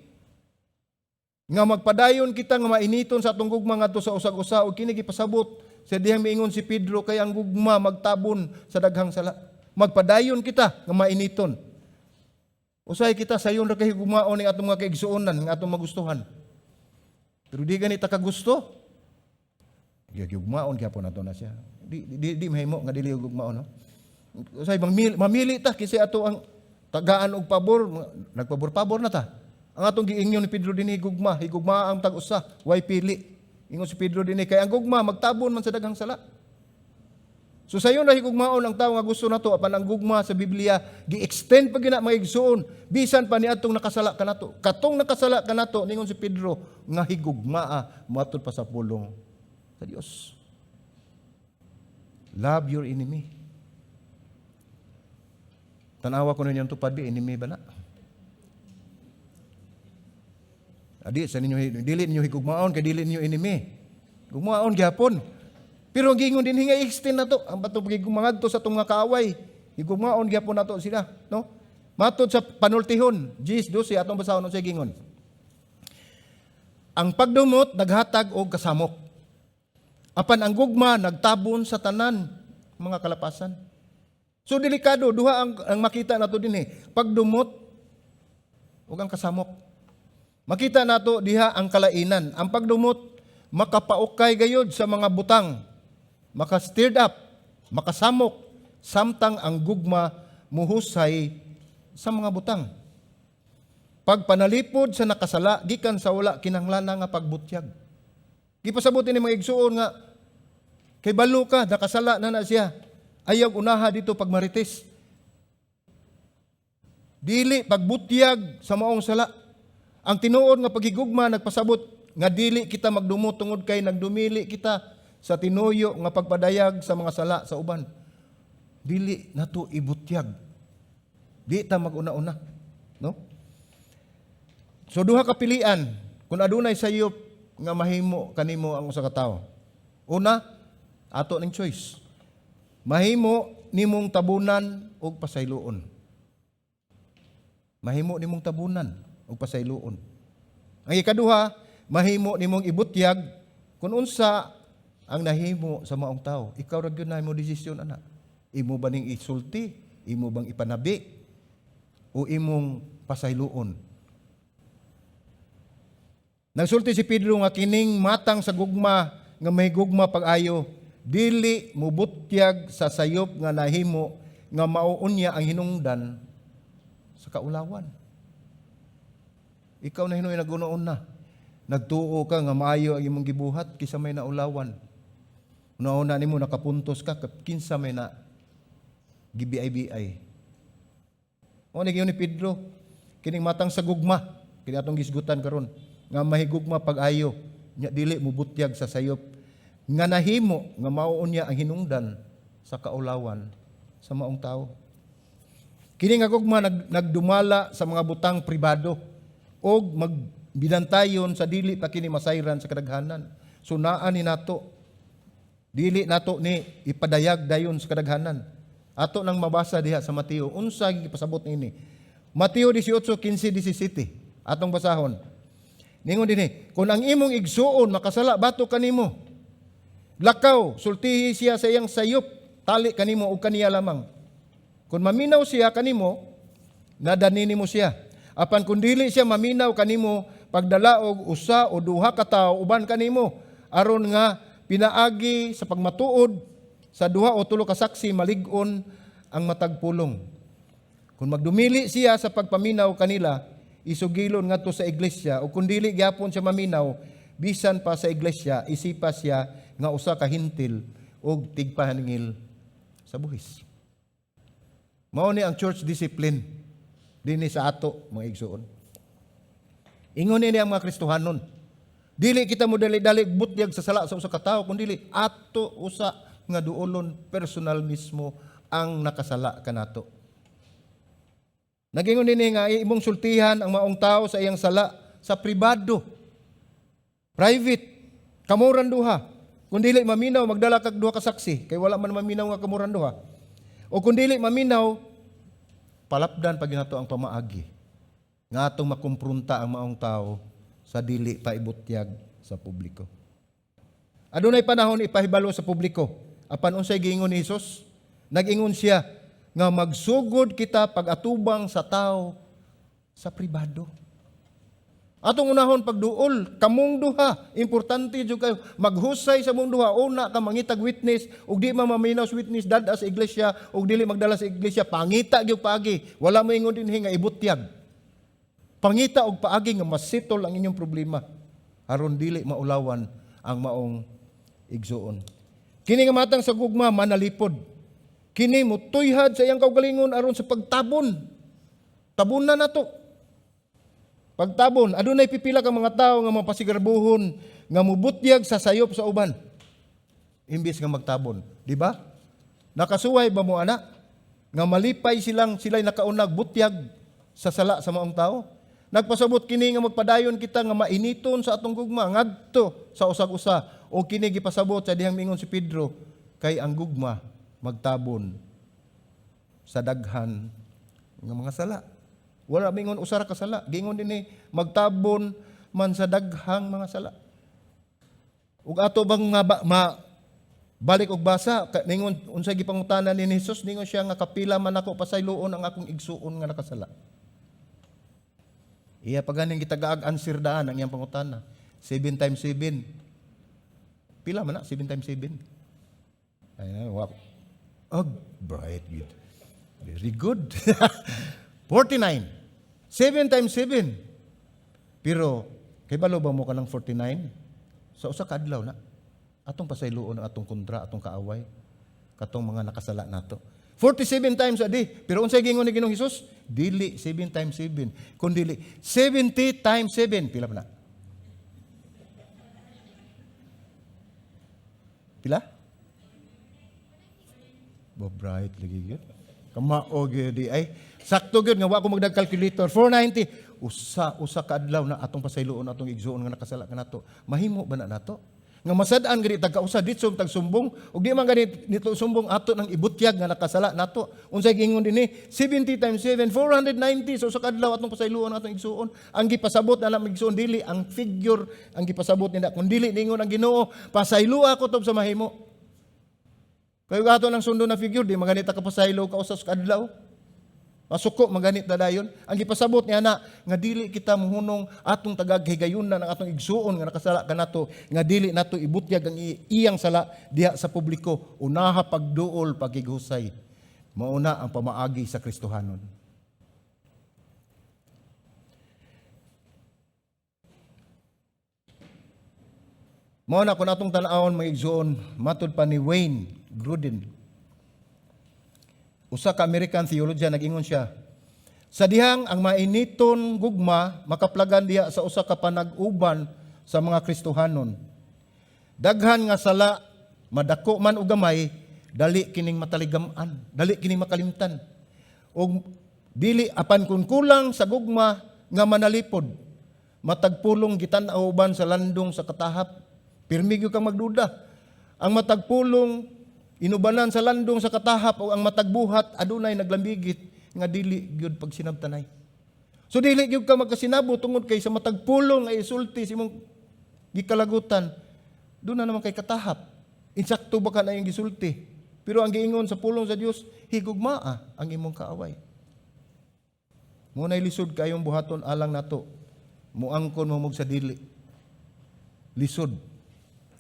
nga magpadayon kita nga mainiton sa atong gugma ngadto sa usag-usa, ug kini gipasabot sa dihang miingon si Pedro, kay ang gugma magtabon sa daghang sala. Magpadayon kita nga mainiton. Usahay kita sayon ra kay gugmaon ning atong mga kaigsuonan nga atong magustuhan. Pero di gani ta kagusto. Gugmaon gyapon nato na siya. Di mahimo nga dili gugmaon, no. Usahay mamili, mamili ta kinsa ato ang tagaan og pabor, nagpabor-pabor na ta. Ang atong giingnon ni Pedro dinhi, gugma, higugma ang tag-usa, way pili. Ingon si Pedro dinhi, kay ang gugma magtabon man sa daghang sala. So sayon ra higugmaon ang tawo nga gusto nato, apan ang gugma sa Biblia gi-extend pa gina, mga igsuon, bisan pa niadtong nakasala kanato. Katong nakasala kanato, ningon si Pedro nga higugmaa matud pa sa pulong sa Dios. Love your enemy. Tanawa ko ninyong tupad bi, enemy ba na? Adi sa ninyo, dili ninyo higugmaon kay dili ninyo enemy. Gugmaon gyapon. Pero ang giingon din nga extend na to, ang bato mangadto sa atong mga kaaway. Higugmaon gyapon nato sila, no? Matod sa panultihon, 10:12, atong basahon sa gingon. Ang pagdumot naghatag og kasamok. Apan ang gugma nagtabon sa tanan mga kalapasan. So delikado duha ang makita nato dinhi, pagdumot ug ang kasamok. Makita nato diha ang kalainan. Ang pagdumot makapaukay gayud sa mga butang, maka stirred up, makasamok, samtang ang gugma muhusay sa mga butang. Pagpanalipod sa nakasala gikan sa wala kinahanglan nga pagbutyag. Gipasabot ni mga igsuon nga kay balo ka nakasala na na siya. Ayaw unaha dito pagmarites. Dili pagbutyag sa maong sala. Ang tinuod nga paghigugma nagpasabot nga dili kita magdumot tungod kay nagdumili kita sa tinuyo nga pagpadayag sa mga sala sa uban. Dili nato ibutyag. Di ta maguna-una, no? So duha ka pilian kung adunay sayop nga mahimo kanimo ang usa ka tawo. Una, ato ning choice. Mahimo nimong tabunan og pasayloon. Mahimo nimong tabunan og pasayloon. Ang ikaduha, mahimo nimong ibutyag kung unsa ang nahimo sa maong tao. Ikaw ra gyud na mo desisyon ana. Imo ba ning isulti? Imo bang ipanabi? O imong pasayloon? Nagsulti si Pedro nga kining matang sa gugma nga may gugma pag-ayo, dili mubutyag sa sayop nga nahimo nga mauunya ang hinungdan sa kaulawan. Ikaw na hinuoy nagunoon na. Nagtuo ka nga maayo ang imong gibuhat kisa may naulawan. Una-una nimo nakapuntos ka kinsa may na gibi-bi. O ni ni Pedro, kining matang sa gugma, kini atong gisgutan karon nga mahigugma pag-ayo, nya dili mubutyag sa sayop nga nahimo nga mauunya ang hinungdan sa kaulawan sa maong tao. Kini nga gugma nagdumala sa mga butang pribado og magbinantayon sa dili pa kini masayran sa kadaghanan. So naa ni nato, dili nato ni ipadayag dayon sa kadaghanan. Ato nang mabasa diha sa Mateo unsa gipasabot niini. Mateo 18:15-17, atong basahon. Ningon dinhi, kung ang imong igsuon makasala batok kanimo, lakaw, sultihi siya sa iyang sayop, tali kanimo ug kaniya lamang. Kung maminaw siya kanimo, nadani nimo siya. Apan kung dili siya maminaw kanimo, pagdala og usa o duha ka tawo uban kanimo, aron nga pinaagi sa pagmatuod sa duha o tulo ka saksi malig-on ang matag pulong. Kung magdumili siya sa pagpaminaw kanila, isugilon ngadto sa iglesia, o kung dili gyapon siya maminaw, bisan pa sa iglesia, isipa siya nga usa ka Hentil og tigpaningil sa buhis. Mao ni ang church discipline dinhi sa ato, mga igsuon. Ingon ni ang mga Kristohanon. Dili kita mo dali-dali butyag sa sala sa usa ka tawo, kun dili ato usa nga duolon personal mismo ang nakasala kanato. Nagingon dinhi nga imong sultihan ang maong tao sa iyang sala sa pribado. Private. Kamuran duha. Kung dili maminaw, magdala kag duha ka saksi kay wala man maminaw nga kamuran duha. O kung dili maminaw, palapdan pag nato ang pamaagi nga atong makumpronta ang maong tao sa dili pa ibutyag sa publiko. Adunay panahon ipahibalo sa publiko. Apan unsay giingon ni Hesus? Nag-ingon siya nga magsugod kita pag-atubang sa tao sa pribado. Atong unahon pagduol, kamong duha, importante jud kayo maghusay sa mong duha. Una ka mangitag witness, ug di man maminaw sa witness, dad-a sa iglesia, ug dili magdala sa iglesia, pangita gyud paagi. Wala mo ingon dinhi nga ibutyag. Pangita og paagi nga masettle ang inyong problema aron dili maulawan ang maong igsuon. Kini nga matang sa gugma manalipod. Kini mutuyhad sa iyang kaugalingon aron sa pagtabon. Tabunan nato. Pagtabon, adunay pipila ka mga tawo nga mapasigarbuhon nga mubutyag sa sayop sa uban imbes nga magtabon, di ba? Nakasuway ba mo ana? Nga malipay silang sila'y nakaunag butyag sa sala sa maong tao. Nagpasabot kini nga magpadayon kita nga mainiton sa atong gugma ngadto sa usag-usa, o kini gipasabot sa dihang mingon si Pedro, kay ang gugma magtabon sa daghan nga mga sala. Wala mingon usa ra ka sala, giingon dinhi magtabon man sa daghang mga sala. Ug ato bang nga ba, ma balik og basa, ningon unsay gipangutana ni Jesus, ningon siya nga kapila man ako pasayloon ang akong igsuon nga nakasala. Iya pa ganing gitagaag answer daan ang iyang pangutana. 7 times 7. Pila man na 7 times 7? Ay, wow. Oh, bright good. Very good. 49. 7 times 7. Pero kay balo ba mo ka ng 49? Sa usa ka adlaw na atong pasayloon ang atong kontra, atong kaaway, katong mga nakasala nato. 47 times a day. Pero unsay giingon ni Ginoong Hesus? Dili 7 times 7, kundi 70 times 7. Pila pa na? Pila? Bo bright lagi gyud. Kamao gyud di ay. Sakto gyud nga wa ko magdag calculator. 490. Usa usa ka adlaw na atong pasayloon atong igsuon nga nakasala kanato. Mahimo ba na nato? Nga masad-an gani tag kausa ditso tag sumbong, ug di man gani nito sumbong ato nang ibutyag nga nakasala nato. Unsay giingon dinhi? 70 times 7, 490. So sa kadlaw atong pasayloon atong igsuon. Ang gipasabot na lang igsuon, dili ang figure ang gipasabot nila, kun dili ningon ang Ginoo, pasayloa ko tob sa mahimo. Kayo ato nang sundo na figure, di man gani ta kapasaylo ka usa sa kadlaw. Masuko maganit na dayon. Ang gipasabot niya na nga dili kita muhunong atong tagaghigayunan ang atong igsuon nga nakasala kanato, nga dili nato ibutyag ang iyang sala diha sa publiko. Unaha pagduol, pagighusay. Mauna ang pamaagi sa Kristohanon. Mao na kung atong tan-awon, mga igsuon, matud pa ni Wayne Grudem, usa ka American theologian, nag-ingon siya, sa dihang ang mainiton gugma makaplagan diha sa usa ka panag-uban sa mga Kristohanon, daghan nga sala, madako man o gamay, dali kining mataligam-an, dali kining makalimtan. Og dili apan kun kulang sa gugma nga manalipod, matag pulong gitan-aw uban sa landong sa katahap. Pirmi gyud kang magduda. Ang matag pulong inubanan sa landong sa katahap o ang matag buhat adunay naglambigit nga dili gyud pagsinabtanay. So dili gyud ka magkasinabot tungod kay sa matag pulong ay isulti sa imong gikalagutan, doon na naman kay katahap. Insakto ba ka na yung gisulti? Pero ang giingon sa pulong sa Dios, higugmaa ang imong kaaway. Muna'y lisod kayong buhaton alang nato. Muangkon mo sa dili. Lisod.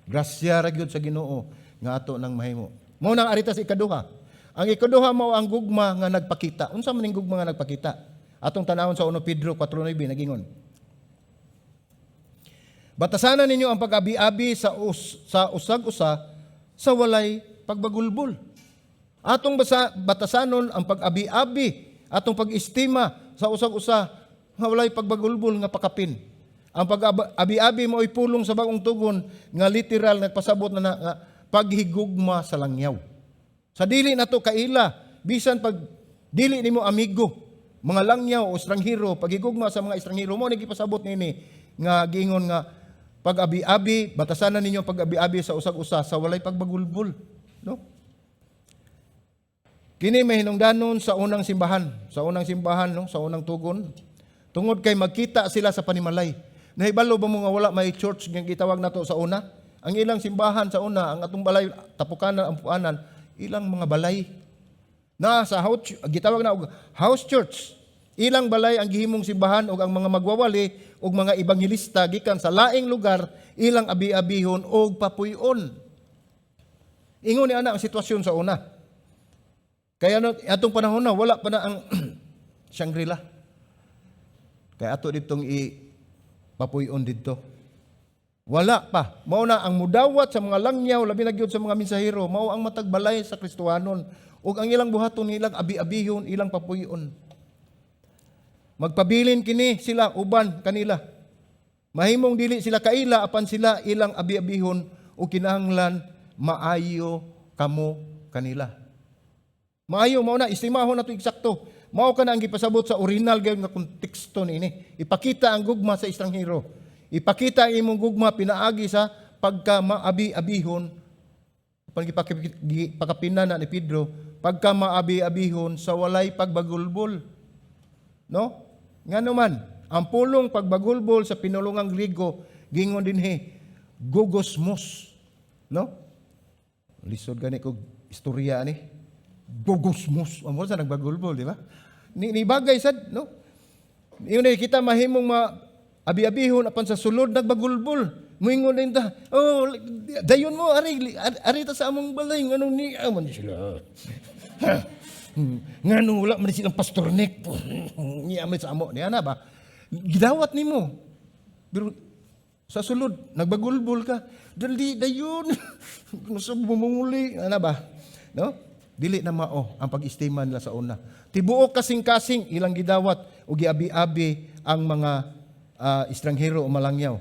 Grasya ra gyud sa Ginoo nga ato nang mahimo. Mao nang arita sa ikaduha. Ang ikaduha mao ang gugma nga nagpakita. Unsa man ning gugma nga nagpakita? Atong tanawon sa 1 Pedro 4:9, nagingon. Batasanan ninyo ang pag-abi-abi sa usag-usa sa walay pagbagulbol. Atong batasanon ang pag-abi-abi, atong pag-estima sa usag-usa nga walay pagbagulbol nga pakapin. Ang pag-abi-abi mao'y pulong sa bagong tugon nga literal nagpasabot na nga paghigugma sa langyaw. Sa dili nato kaila, bisan pag dili nimo amigo, mga langyaw o estranghero, paghigugma sa mga estranghero mo nagipasabot nini nga giingon nga pag-abi-abi, batasanan ninyo ang pag-abi-abi sa usag-usa sa walay pagbagulbol, no? Kini may hinungdanon sa unang simbahan, sa unang simbahan, no, sa unang tugon. Tungod kay magkita sila sa panimalay. Nahibalo ba mo nga wala may church nga gitawag nato sa una? Ang ilang simbahan sa una, ang atong balay, tapukanan, ampuanan, ilang mga balay. Na sa house, gitawag na og house church. Ilang balay ang gihimong simbahan og ang mga magwawali og mga ebanghelista gikan sa laing lugar, ilang abi-abihon og papuy-on. Ingon ni ana ang sitwasyon sa una. Kaya no, atong panahon na wala pa na ang Shangri-La. Kaya ato ditong i papuy-on didto. Wala pa. Mao na ang mudawat sa mga langyaw, labi na gyud sa mga mensahero, mao ang matag balay sa Kristohanon ug ang ilang buhaton, ilang abi-abihon, ilang papuyon. Magpabilin kini sila uban kanila. Mahimong dili sila kaila, apan sila ilang abi-abihon ug kinahanglan maayo kamo kanila. Maayo. Mao na estimahon nato eksakto. Mao kana ang gipasabot sa original gyud nga konteksto niini. Ipakita ang gugma sa estranghero. Ipakita ang imong gugma pinaagi sa pagka maabi-abihon, pag gipakapina na ni Pedro, pagka maabi-abihon sa walay pagbagulbol. No? Ngano man, ang pulong pagbagulbol sa pinulungang Griego, gingon dinhi, gogosmos. No? Lisod gani kog istorya ani. Gogosmos. Amo sa nagbagulbol, di ba? Ni bagay sad, no? Ingon na kita mahimong ma abi-abihon apan sa sulod nagbagulbol. Muingon din ta, "Oh, dayon mo, ari, ari ta sa among balay, nganong ni man sila. Nganong wala man silang Pastor Nick. Niya man sa amo." Niya na ba? Gidawat nimo. Pero sa sulod, nagbagulbol ka. "Dali, dayon. Sa bumunguli." Ano ba? No? Dili na mao ang pag-estima nila sa una. Tibuok kasing-kasing ilang gidawat o giabi-abi ang mga estranghero o malangyaw.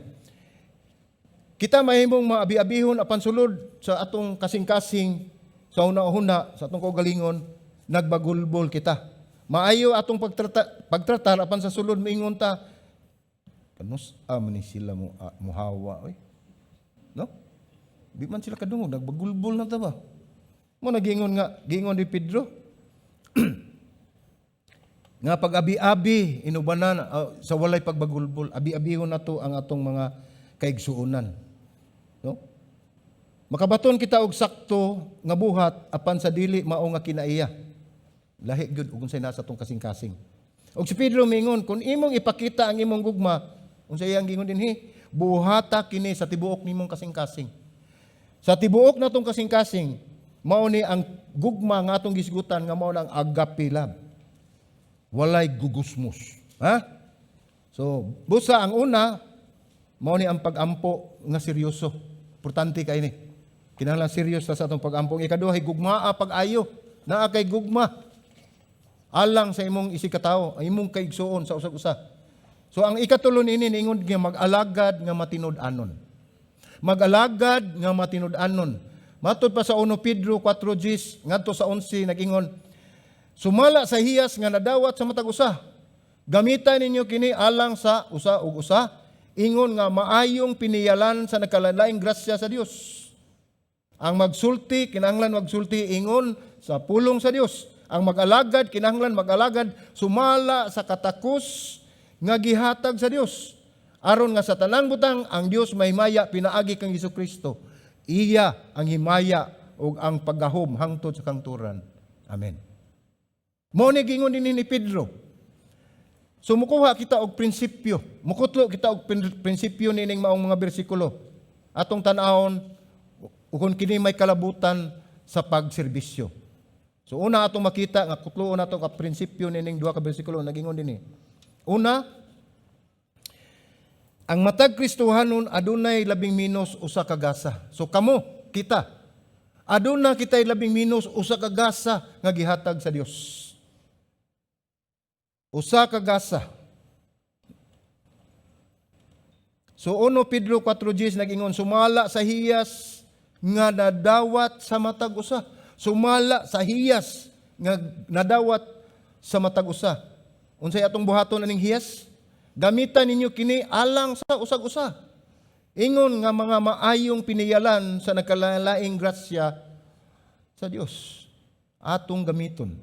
Kita mahimong maabi-abihon apan sulod sa atong kasing-kasing, sa una-una sa atong kaugalingon nagbagulbol kita. Maayo atong pagtratar apan sa sulod moingon ta, "Kanus man ni sila mo muhawa oy." No? Di man sila kadungog, nagbagulbol na ta ba? Mo nagingon nga gingon ni Pedro nga pag-abi-abi inubanan sa walay pagbagulbol, abi-abihon nato ang atong mga kaigsuonan. No? Makabaton kita og sakto nga buhat apan sa dili mao nga kinaiya. Lahi gyud ug unsay nasa atong kasing-kasing. Og si Pedro mingon, kung imong ipakita ang imong gugma, unsa iyang gingon dinhi? Buhata kini sa tibuok nimong kasing-kasing. Sa tibuok natong kasing-kasing, mao ni ang gugma nga atong gisgutan nga mao na ang agape love. Walay gugusmos. Ha? So, busa ang una, mao ni ang pag-ampo nga seryoso. Importante kay ni. Kinahanglan serious ta sa atong pag-ampo. Ang ikaduha, gugmaa pag-ayo. Naa kay gugma alang sa imong isigkatawo, ang imong kaigsuon sa usag usa. So ang ikatulo niini, niingon nga mag-alagad nga matinud-anon. Mag-alagad nga matinud-anon. Matod pa sa 1 Pedro 4:10 ngadto sa 11, nag-ingon, "Sumala sa hiyas nga nadawat sa matag usa, gamita ninyo kini alang sa usa ug usa, ingon nga maayong piniyalan sa nagkalain grasya sa Dios. Ang magsulti kinahanglan magsulti ingon sa pulong sa Dios. Ang mag-alagad kinahanglan mag-alagad sumala sa katakos nga gihatag sa Dios. Aron nga sa tanang butang ang Dios mahimaya pinaagi kang Kristo. Iya ang himaya ug ang paggahom hangtod sa kangturan. Amen." Mao ni gingon dinhi ni Pedro. So mukuha kita og prinsipyo. Mukutlo kita og prinsipyo nining maong mga bersikulo. Atong tan-awon kung kini may kalabutan sa pagserbisyo. So una atong makita nga kutloon nato ka prinsipyo nining duha ka bersikulo, nagingon dinhi. Una, ang matag Kristohanon adunay labing minos usa ka gasa. So kamo, kita, aduna kitay labing minos usa ka gasa nga gihatag sa Dios. Usa ka gasa. So 1 Pedro 4:10 nag-ingon, "Sumala sa hiyas nga nadawat sa matag usa." Sumala sa hiyas nga nadawat sa matag usa. Unsay atong buhaton aning hiyas? "Gamitan ninyo kini alang sa usag usa, ingon nga mga maayong piniyalan sa nagkalalaing grasya sa Dios." Atong gamiton.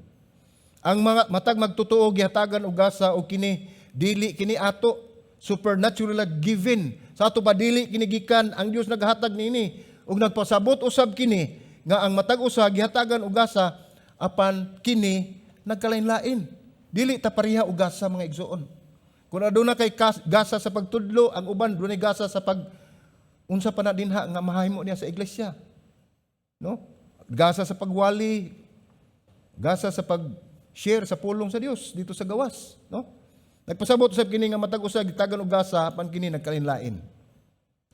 Ang mga matag magtotoo gihatagan og gasa og kini dili kini ato, supernatural given. Sa ato pa dili kini gikan, ang Dios naghatag niini ug nagpasabot usab kini nga ang matag usa gihatagan og gasa apan kini nagkalain-lain. Dili ta pareha og gasa, mga igsuon. Kung aduna kay gasa sa pagtudlo, ang uban dunay gasa sa pag unsa pa na dinha nga mahimo niya sa iglesia. No? Gasa sa pagwali, gasa sa pag-share sa pulong sa Dios dito sa gawas, no? Nagpasabot usab kini nga matag usa gitagan og gasa apan kini nagkalain-lain.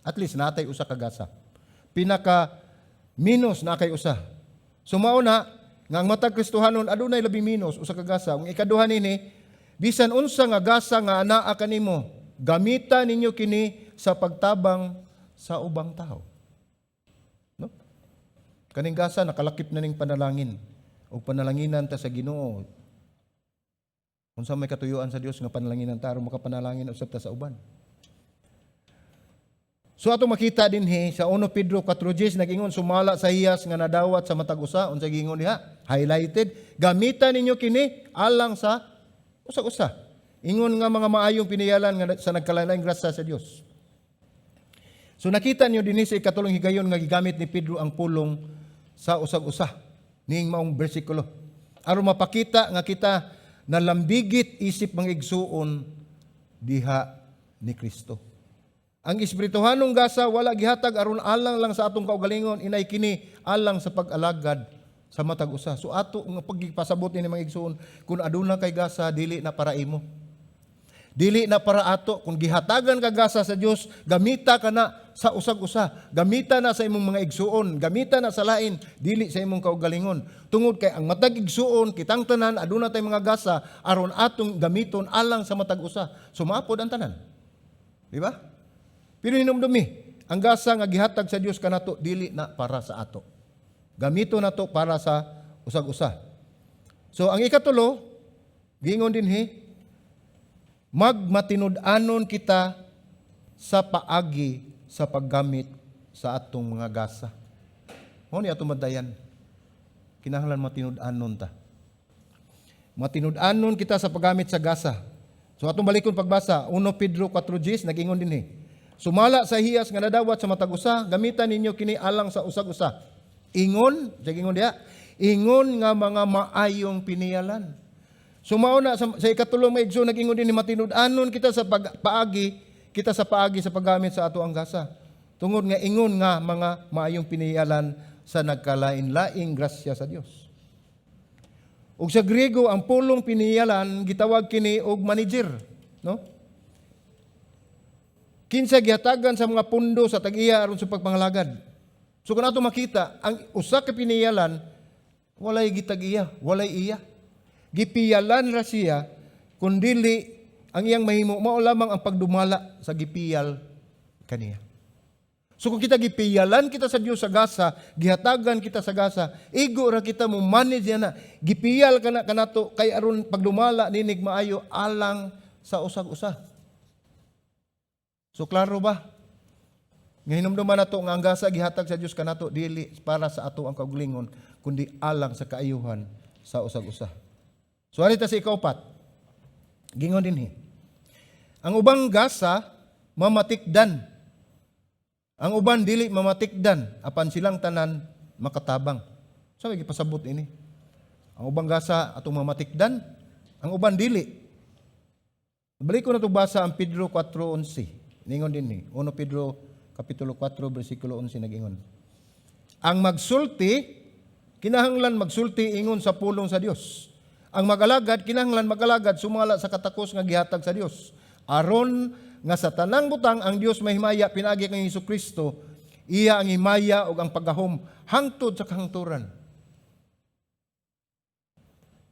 At least natay usa ka gasa. Pinaka minus na kay usa. So mao na nga ang matag Kristohanon adunay labi minus usa ka gasa. Ang ikaduha nini, bisan unsa nga gasa nga anaa kanimo, gamita ninyo kini sa pagtabang sa ubang tao. No? Kaning gasa nakalakip na ning panalangin o panalanginan ta sa Ginoo. Unsa may katuyuan sa Dios nga panalanginan ta aron makapanalangin usab ta sa uban. So ato makita dinhi sa 1 Pedro 4:10, nag-ingon, "Sumala sa hiyas nga nadawat sa matag usa." Unsa giingon diha? Highlighted, "Gamita ninyo kini alang sa usag-usa. Ingon nga mga maayong piniyalan nga sa nagkalain grasya sa Dios." So nakita niyo dinhi sa ikatulong higayon nga gigamit ni Pedro ang pulong "sa usag-usa" ning maong bersikulo, aron mapakita nga kita nalambigit isip mga igsuon diha ni Kristo. Ang espirituhanong gasa wala gihatag aron alang lang sa atong kaugalingon, inay kini alang sa pag-alagad sa matag usa. So ato nga pagpasabot ni mga igsuon, kung aduna kay gasa, dili na para imo. Dili na para ato. Kung gihatagan ka gasa sa Dios, gamita ka na sa usag-usa. Gamita na sa imong mga igsuon, gamita na sa lain, dili sa imong kaugalingon. Tungod kay ang matag igsuon, kitang tanan aduna tay mga gasa aron atong gamiton alang sa matag usa. Sumapod ang tanan. Di ba? Pero hinumdumi, ang gasa nga gihatag sa Dios kanato dili na para sa ato. Gamito nato para sa usag-usa. So ang ikatulo, giingon dinhi, magmatinud-anon kita sa paagi sa paggamit sa atong mga gasa. Mao ni atong bantayan. Kinahanglan matinud-anon ta. Matinud-anon kita sa paggamit sa gasa. So atong balikon pagbasa, 1 Pedro 4:10, nag-ingon dinhi, "Sumala sa hiyas nga nadawat sa matag usa, gamitan ninyo kini alang sa usag-usa. Ingon, ingon diha, ingon nga mga maayong piniyalan." So mao na sa ikatulong, mga igsoon, nag-ingon dinhi, matinud-anon kita sa pagpaagi, kita sa paagi sa paggamit sa ato ang gasa. Tungod nga ingon nga mga maayong piniyalan sa nagkalain-laing grasya sa Dios. Ug sa Griego, ang pulong "piniyalan" gitawag kini og manager, no? Kinsa gihatagan sa mga pundo sa tag-iya aron sa pagpangalagad. So kung ato makita, ang usa ka piniyalan walay gitag-iya, walay iya. Gipiyalan ra siya, kun dili ang iyang mahimo mao lamang ang pagdumala sa gipiyal kaniya. So kung kita gipiyalan kita sa Dios sa gasa, gihatagan kita sa gasa, igo ra kita mo manage na. Gipiyal ka na kanato kay aron pagdumala ninig maayo alang sa usag-usa. So klaro ba? Nga hinumduman nato nga ang gasa gihatag sa Dios kanato dili para sa ato ang kaugalingon kundi alang sa kaayuhan sa usag-usa. So ari ta sa ikaupat. Gingon dinhi, "Ang ubang gasa mamatikdan. Ang uban dili mamatikdan apan silang tanan makatabang." So gipasabot ini. Ang ubang gasa atong mamatikdan, ang uban dili. Balik ko na ito basa ang Pedro 4:11. Ningon dinhi, 1 Pedro kapitulo 4 bersikulo 11, nag-ingon, "Ang magsulti kinahanglan magsulti ingon sa pulong sa Dios. Ang magalagad kinahanglan magalagad sumala sa katakos nga gihatag sa Dios. Aron nga sa tanang butang ang Dios mahimaya pinaagi kang Hesus Kristo, iya ang himaya ug ang paggahom hangtod sa kahangturan."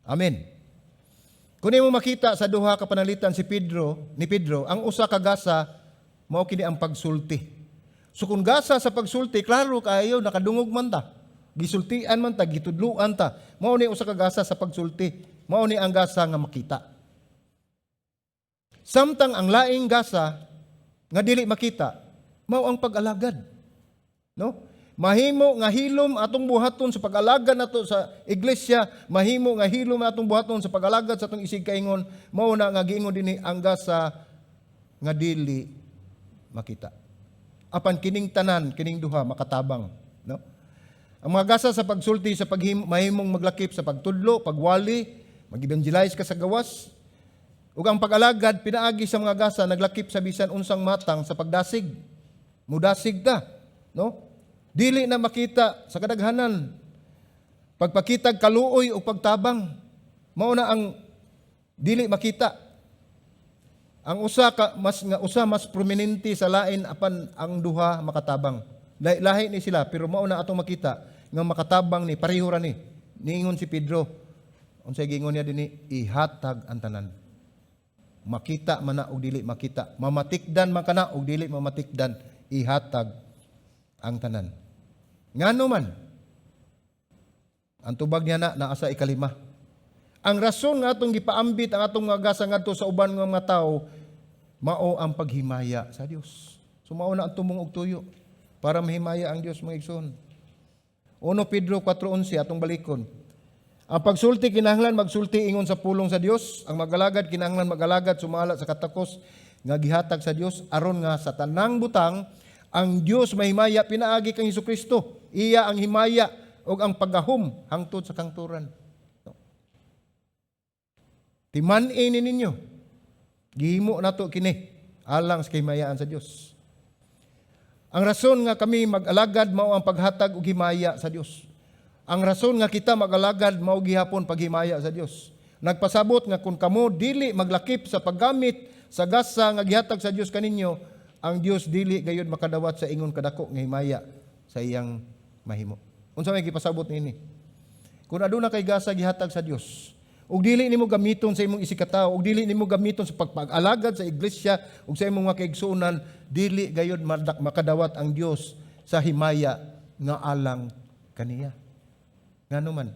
Amen. Kung imo makita sa duha ka panalitan si Pedro, ni Pedro, ang usa ka gasa mao kini ang pagsulti. So kung gasa sa pagsulti, klaro kaayo, nakadungog man ta. Gisultian man ta, gitudluan ta. Mao ni usa ka gasa sa pagsulti. Mao ni ang gasa nga makita. Samtang ang laing gasa nga dili makita, mao ang pag-alagad. No? Mahimo nga hilom atong buhaton sa pag-alagad nato sa iglesia, mahimo nga hilom atong buhaton sa pag-alagad sa atong isig kaingon, mao na nga giingon dinhi ang gasa nga dili makita. Apan kining tanan, kining duha makatabang, no? Ang mga gasa sa pagsulti sa paghim, mahimong maglakip sa pagtudlo, pagwali, mag-evangelize ka sa gawas. Ug ang pag-alagad pinaagi sa mga gasa naglakip sa bisan unsang matang sa pagdasig. Mudasig ta, no? Dili na makita sa kadaghanan. Pagpakitag kaluoy o pagtabang, mao na ang dili makita. Ang usa ka mas nga usa mas prominente sa lain, apan ang duha makatabang. Lahi ni sila, pero mao na atong makita nga makatabang ni, pareho ra ni. Niingon si Pedro, unsay giingon niya dinhi? Ihatag ang tanan. Makita man na og dili makita, mamatikdan man kana og dili mamatikdan, ihatag ang tanan. Ngano man? Ang tubag niya na naa sa ikalima. Ang rason nga atong gipaambit ang atong mga gasa ngadto sa uban nga mga tawo mao ang paghimaya sa Dios. So mao na ang tumong og tuyo para mahimaya ang Dios, mga igsoon. 1 Pedro 4:11 atong balikon. Ang pagsulti kinahanglan magsulti ingon sa pulong sa Dios, ang magalagad kinahanglan magalagad sumala sa katakos nga gihatag sa Dios, aron nga sa tanang butang ang Dios mahimaya pinaagi kang Hesukristo. Iya ang himaya ug ang paggahom hangtod sa kangturan. Timan-i ni ninyo. Gihimo nato kini alang sa kahimayaan sa Dios. Ang rason nga kami mag-alagad mao ang paghatag og himaya sa Dios. Ang rason nga kita mag-alagad mao gihapon paghimaya sa Dios. Nagpasabot nga kung kamo dili maglakip sa paggamit sa gasa nga gihatag sa Dios kaninyo, ang Dios dili gayud makadawat sa ingon kadako nga himaya sa iyang mahimo. Unsa may gipasabot niini? Kung aduna kay gasa gihatag sa Dios, ug dili nimo gamiton sa imong isigkatawo, ug dili nimo gamiton sa pagpag-alagad sa iglesia ug sa imong mga kaigsuonan, dili gayud makadawat ang Dios sa himaya nga alang kaniya. Ngano man,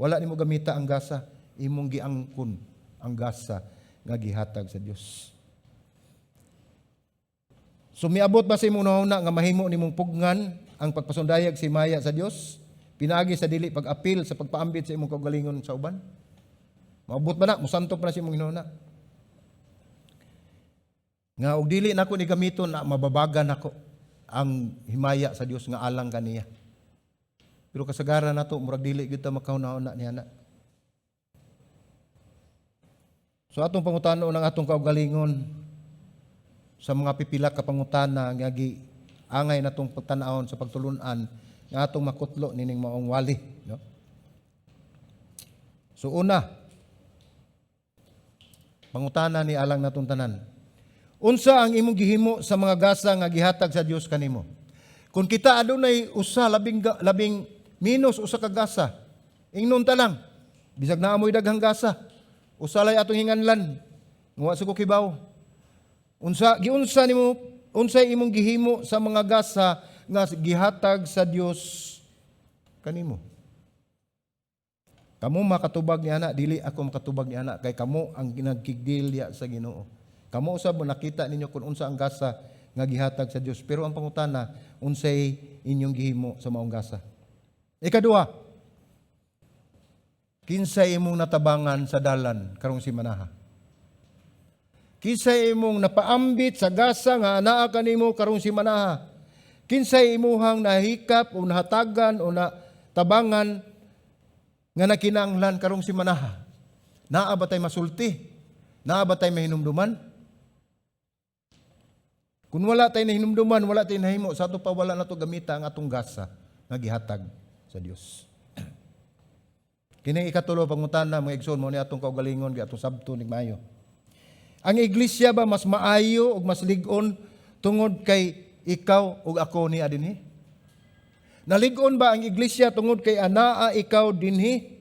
wala nimo gamita ang gasa, imong giangkon ang gasa nga gihatag sa Dios. So miabot ba sa imong hunahuna nga mahimo nimong pugnan ang pagpasundayag sa himaya sa Dios pinaagi sa dili pag-apil sa pagpaambit sa imong kaugalingon sa uban? Maabot ba na? Musantop na sa imong hunahuna nga og dili nako ni gamiton na, mababagan nako ang himaya sa Dios nga alang kaniya? Pero kasagaran nato, murag dili gyud ta makahuna-huna niya na. So atong pangutano ng atong kaugalingon sa mga pipila ka pangutana nga gi angay natong pagtan-awon sa pagtulun-an nga atong makutlo nining maong wali, no? So una, pangutana ni alang natong tanan. Unsa ang imong gihimo sa mga gasa nga gihatag sa Dios kanimo? Kung kita adunay usa, labing minus usa ka gasa, ingnon ta lang, bisag naa moy daghang gasa, usa lay atong hinganlan, wa sa ko kibaw. Unsa giunsa nimo, unsay imong gihimo sa mga gasa nga gihatag sa Dios kanimo? Kamo makatubag ni ana, dili ako makatubag ni ana, kay kamo ang nagkigdilya sa Ginoo. Kamo usab mo nakita ninyo kung unsa ang gasa nga gihatag sa Dios. Pero ang pangutana, unsay inyong gihimo sa maong gasa? Ikaduha, kinsay imong natabangan sa dalan karong simanaha? Kinsay imong napaambit sa gasa nga anaa kanimo karong simanaha? Kinsay imuhang nahikap o nahatagan o natabangan nga nakinahanglan karong simanaha? Naa ba tay masulti? Naa ba tay mahinumduman? Kung wala tay nahinumduman, wala tay nahimo, sa ato pa wala na to gamita ang atong gasa nga gihatag sa Dios. Kini ikatulo pangutana, mga igsoon, mo ni atong kaugalingon gi atong sabto ning maayo. Ang iglesia ba mas maayo ug mas lig-on tungod kay ikaw ug ako ni dinhi? Nalig-on ba ang iglesia tungod kay anaa ikaw dinhi?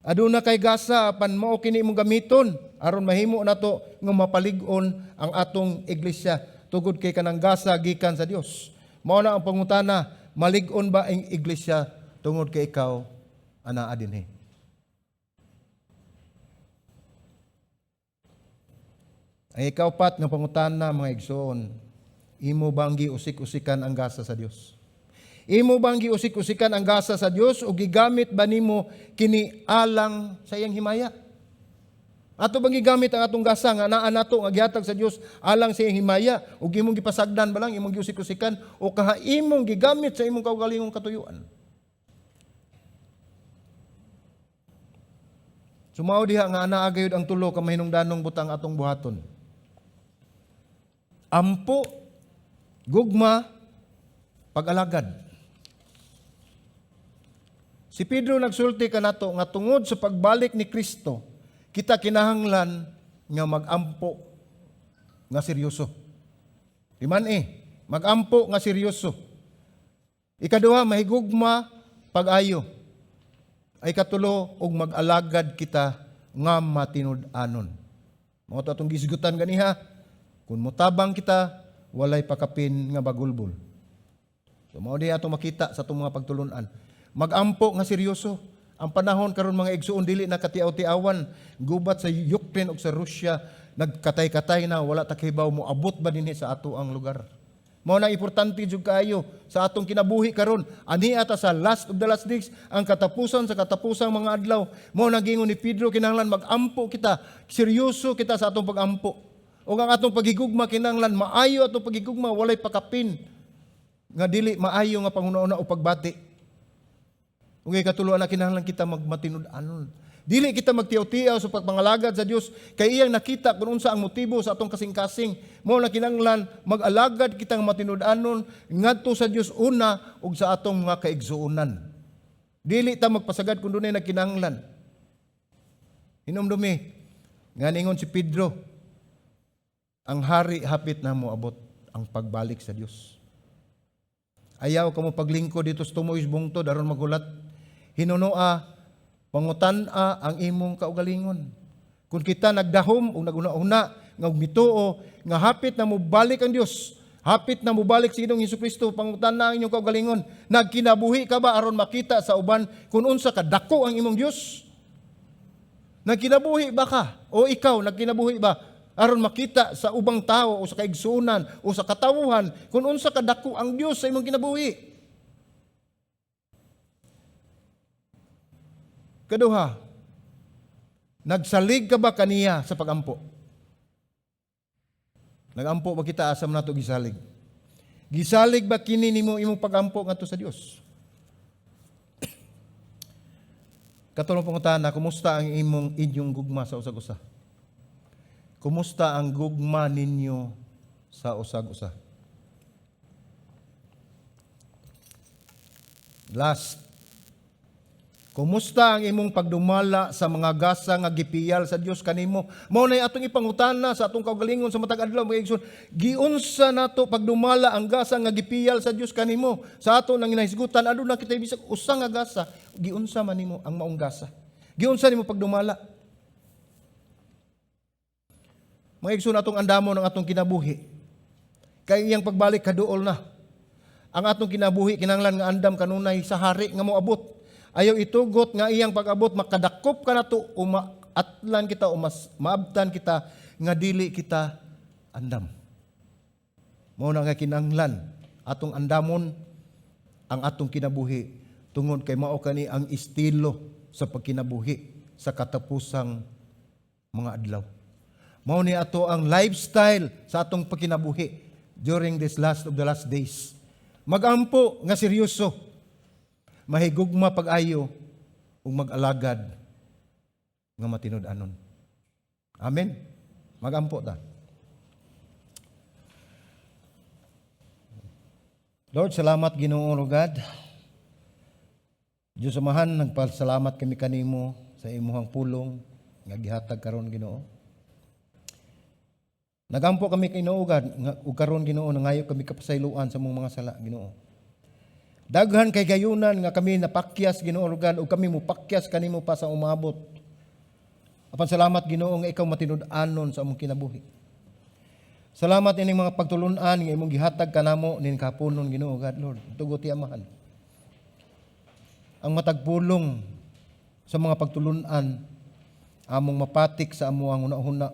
Aduna kay gasa, apan mao kini imong gamiton aron mahimo nato nga mapalig-on ang atong iglesia tungod kay kanang gasa gikan sa Dios. Mao na ang pangutana, malig-on ba ang iglesia tungod kay ikaw anaa dinhi? Ang ikaupat nga pangutana, mga igsoon, imo bang giusik-usikan ang gasa sa Dios? Imo bang giusik-usikan ang gasa sa Dios o gigamit ba nimo kini alang sa iyang himaya? Ato bang gigamit ang atong gasa nga naa nato nga gihatag sa Dios alang sa iyang himaya, o imong gipasagdan ba lang, imong giusik-usikan, o kaha imong gigamit sa imong kaugalingong katuyuan? Sumao diha nga anaa gayud ang tulo ka mahinungdanong butang atong buhaton. Ampo, gugma, pag-alagad. Si Pedro nagsulti kanato nga tungod sa pagbalik ni Kristo, kita kinahanglan nga magampo nga seryoso. Timan eh, magampo nga seryoso. Ikaduha, mahigugma pag-ayo. Ay katulo, og mag-alagad kita nga matinud-anon. Mao to atong gisgutan ganiha, kung mutabang kita, walay pakapin nga bagulbol. So mao di atong makita sa atong mga pagtulunan. Magampo nga seryoso. Ang panahon karon, mga igsuon, dili na katiaw-tiawan. Gubat sa Ukraine ug sa Russia, nagkatay-katay na, wala ta kahibaw moabot ba dinhi sa ato ang lugar. Mao na importante jud kaayo sa atong kinabuhi karon. Ani ata sa last of the last days, ang katapusan sa katapusang mga adlaw. Mao na giingon ni Pedro, kinahanglan magampo kita, seryoso kita sa atong pagampo. O ang atong paghigugma, kinahanglan maayo atong paghigugma, walay pakapin nga dili maayo nga panghuna-huna o pagbati. Ug ikatulo na, kinahanglan kita magmatinud-anon. Dili kita magtiyaw-tiyaw sa pagpangalagad sa Dios kay iyang nakita kung unsa ang motibo sa atong kasing-kasing. Mao na kinahanglan mag-alagad kitang matinud-anon ngadto sa Dios una ug sa atong mga kaigsuonan. Dili ta magpasagad kung dunay nagkinahanglan. Hinumdumi nga ningon si Pedro, ang hari hapit na moabot, ang pagbalik sa Dios. Ayaw kamo paglingkod dito sa tumoy bungtod aron maghulat. Hinunoa, pangutan-a ang imong kaugalingon. Kung kita nagdahom o naguna-una nga mituo nga hapit na mobalik ang Dios, hapit na mobalik si Ginoong Hesukristo, pangutan-a ang inyong kaugalingon. Nagkinabuhi ka ba aron makita sa uban kung unsa ka dako ang imong Dios? Nagkinabuhi ba ka? O ikaw, nagkinabuhi ba aron makita sa ubang tao o sa kaigsuonan o sa katawhan kung unsa ka dako ang Dios sa imong kinabuhi? Kaduha, nagsalig ka ba kaniya sa pagampo? Nagampo ba kita, asa man nato gisalig? Gisalig ba kini nimo imong pagampo ngadto sa Dios? Katulong pangutana, kumusta ang imong inyong gugma sa usag-usa? Kumusta ang gugma ninyo sa usag-usa? Last, kumusta ang imong pagdumala sa mga gasa nga gipiyal sa Dios kanimo? Mao nay atong ipangutana sa atong kaugalingon sa matag adlaw, mga igsoon. Giunsa nato pagdumala ang gasa nga gipiyal sa Dios kanimo? Sa ato nang ginahisgutan, aduna kita bisag usa nga gasa, giunsa man nimo ang maong gasa? Giunsa nimo pagdumala? Mga igsoon, atong andamon ang atong kinabuhi. Kay iyang pagbalik kaduol na. Ang atong kinabuhi kinahanglan nga andam kanunay sa hari nga moabot. Ayaw itugot nga iyang pag-abot makadakop ka nato o maatlan kita o mas maabtan kita nga dili kita andam. Mao na nga kinahanglan atong andamon ang atong kinabuhi tungod kay mao kani ang estilo sa pagkinabuhi sa katapusang mga adlaw. Mao ni ato ang lifestyle sa atong pagkinabuhi during this last of the last days. Magampo nga seryoso, mahigugma pag-ayo ug mag-alagad nga matinud-anon. Amen. Magampo ta. Lord, salamat Ginoo God. Diyos Amahan, nagpasalamat kami kanimo sa imuhang pulong nga gihatag karon, Ginoo. Nagampo kami kay Ginoo God, nga ug karon, Ginoo, nangayo kami kapasayloan sa among mga sala, Ginoo. Daghan kay gayunan nga kami napakyas, Ginoo God, ug kami mupakyas kanimo pa sa umabot. Apan salamat, Ginoo, nga ikaw matinud-anon sa among kinabuhi. Salamat ining mga pagtulun-an nga imong gihatag kanamo nin kapunon, Ginoo God, Lord. Tugot Amahan. Ang matag pulong sa mga pagtulun-an among mapatik sa among hunahuna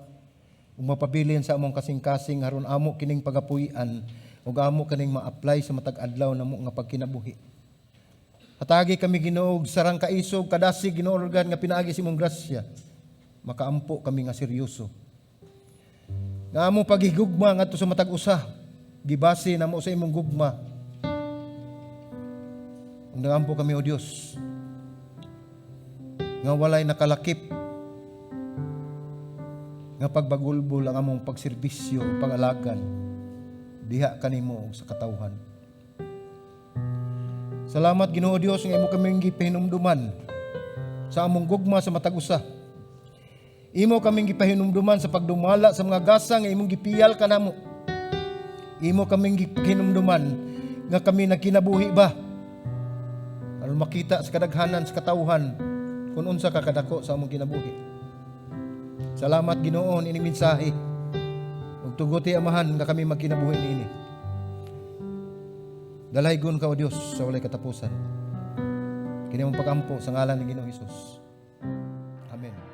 ug mapabilin sa among kasing-kasing aron amo kining pagapuy-an ug amo kining ma-apply sa matag adlaw namo nga pagkinabuhi. Hatagi kami, Ginoo, og sarang kaisog kadasig, Ginoo God, nga pinaagi sa imong grasya makaampo kami nga seryoso. Nga among paghigugma ngadto sa matag usa gibase namo sa imong gugma. Ug nagampo kami, O Dios, nga walay nakalakip nga pagbagulbol ang among pagserbisyo ug pag-alagad diha kanimo ug sa katawhan. Salamat, Ginoo Dios, nga imo kaming gipahinumduman sa among gugma sa matag usa. Imo kaming gipahinumduman sa pagdumala sa mga gasa nga imong gipiyal kanamo. Imo kaming gipahinumduman nga kami nagkinabuhi ba? Aron makita sa kadaghanan sa katawhan kung unsa ka kadako sa among kinabuhi. Salamat, Ginoo, ining mensahe. Ug tuguti, Amahan, nga kami magkinabuhi niini. Dalaygon ka, O Dios, sa walay katapusan. Kini among pagampo sa ngalan ni Ginoong Hesus. Amen.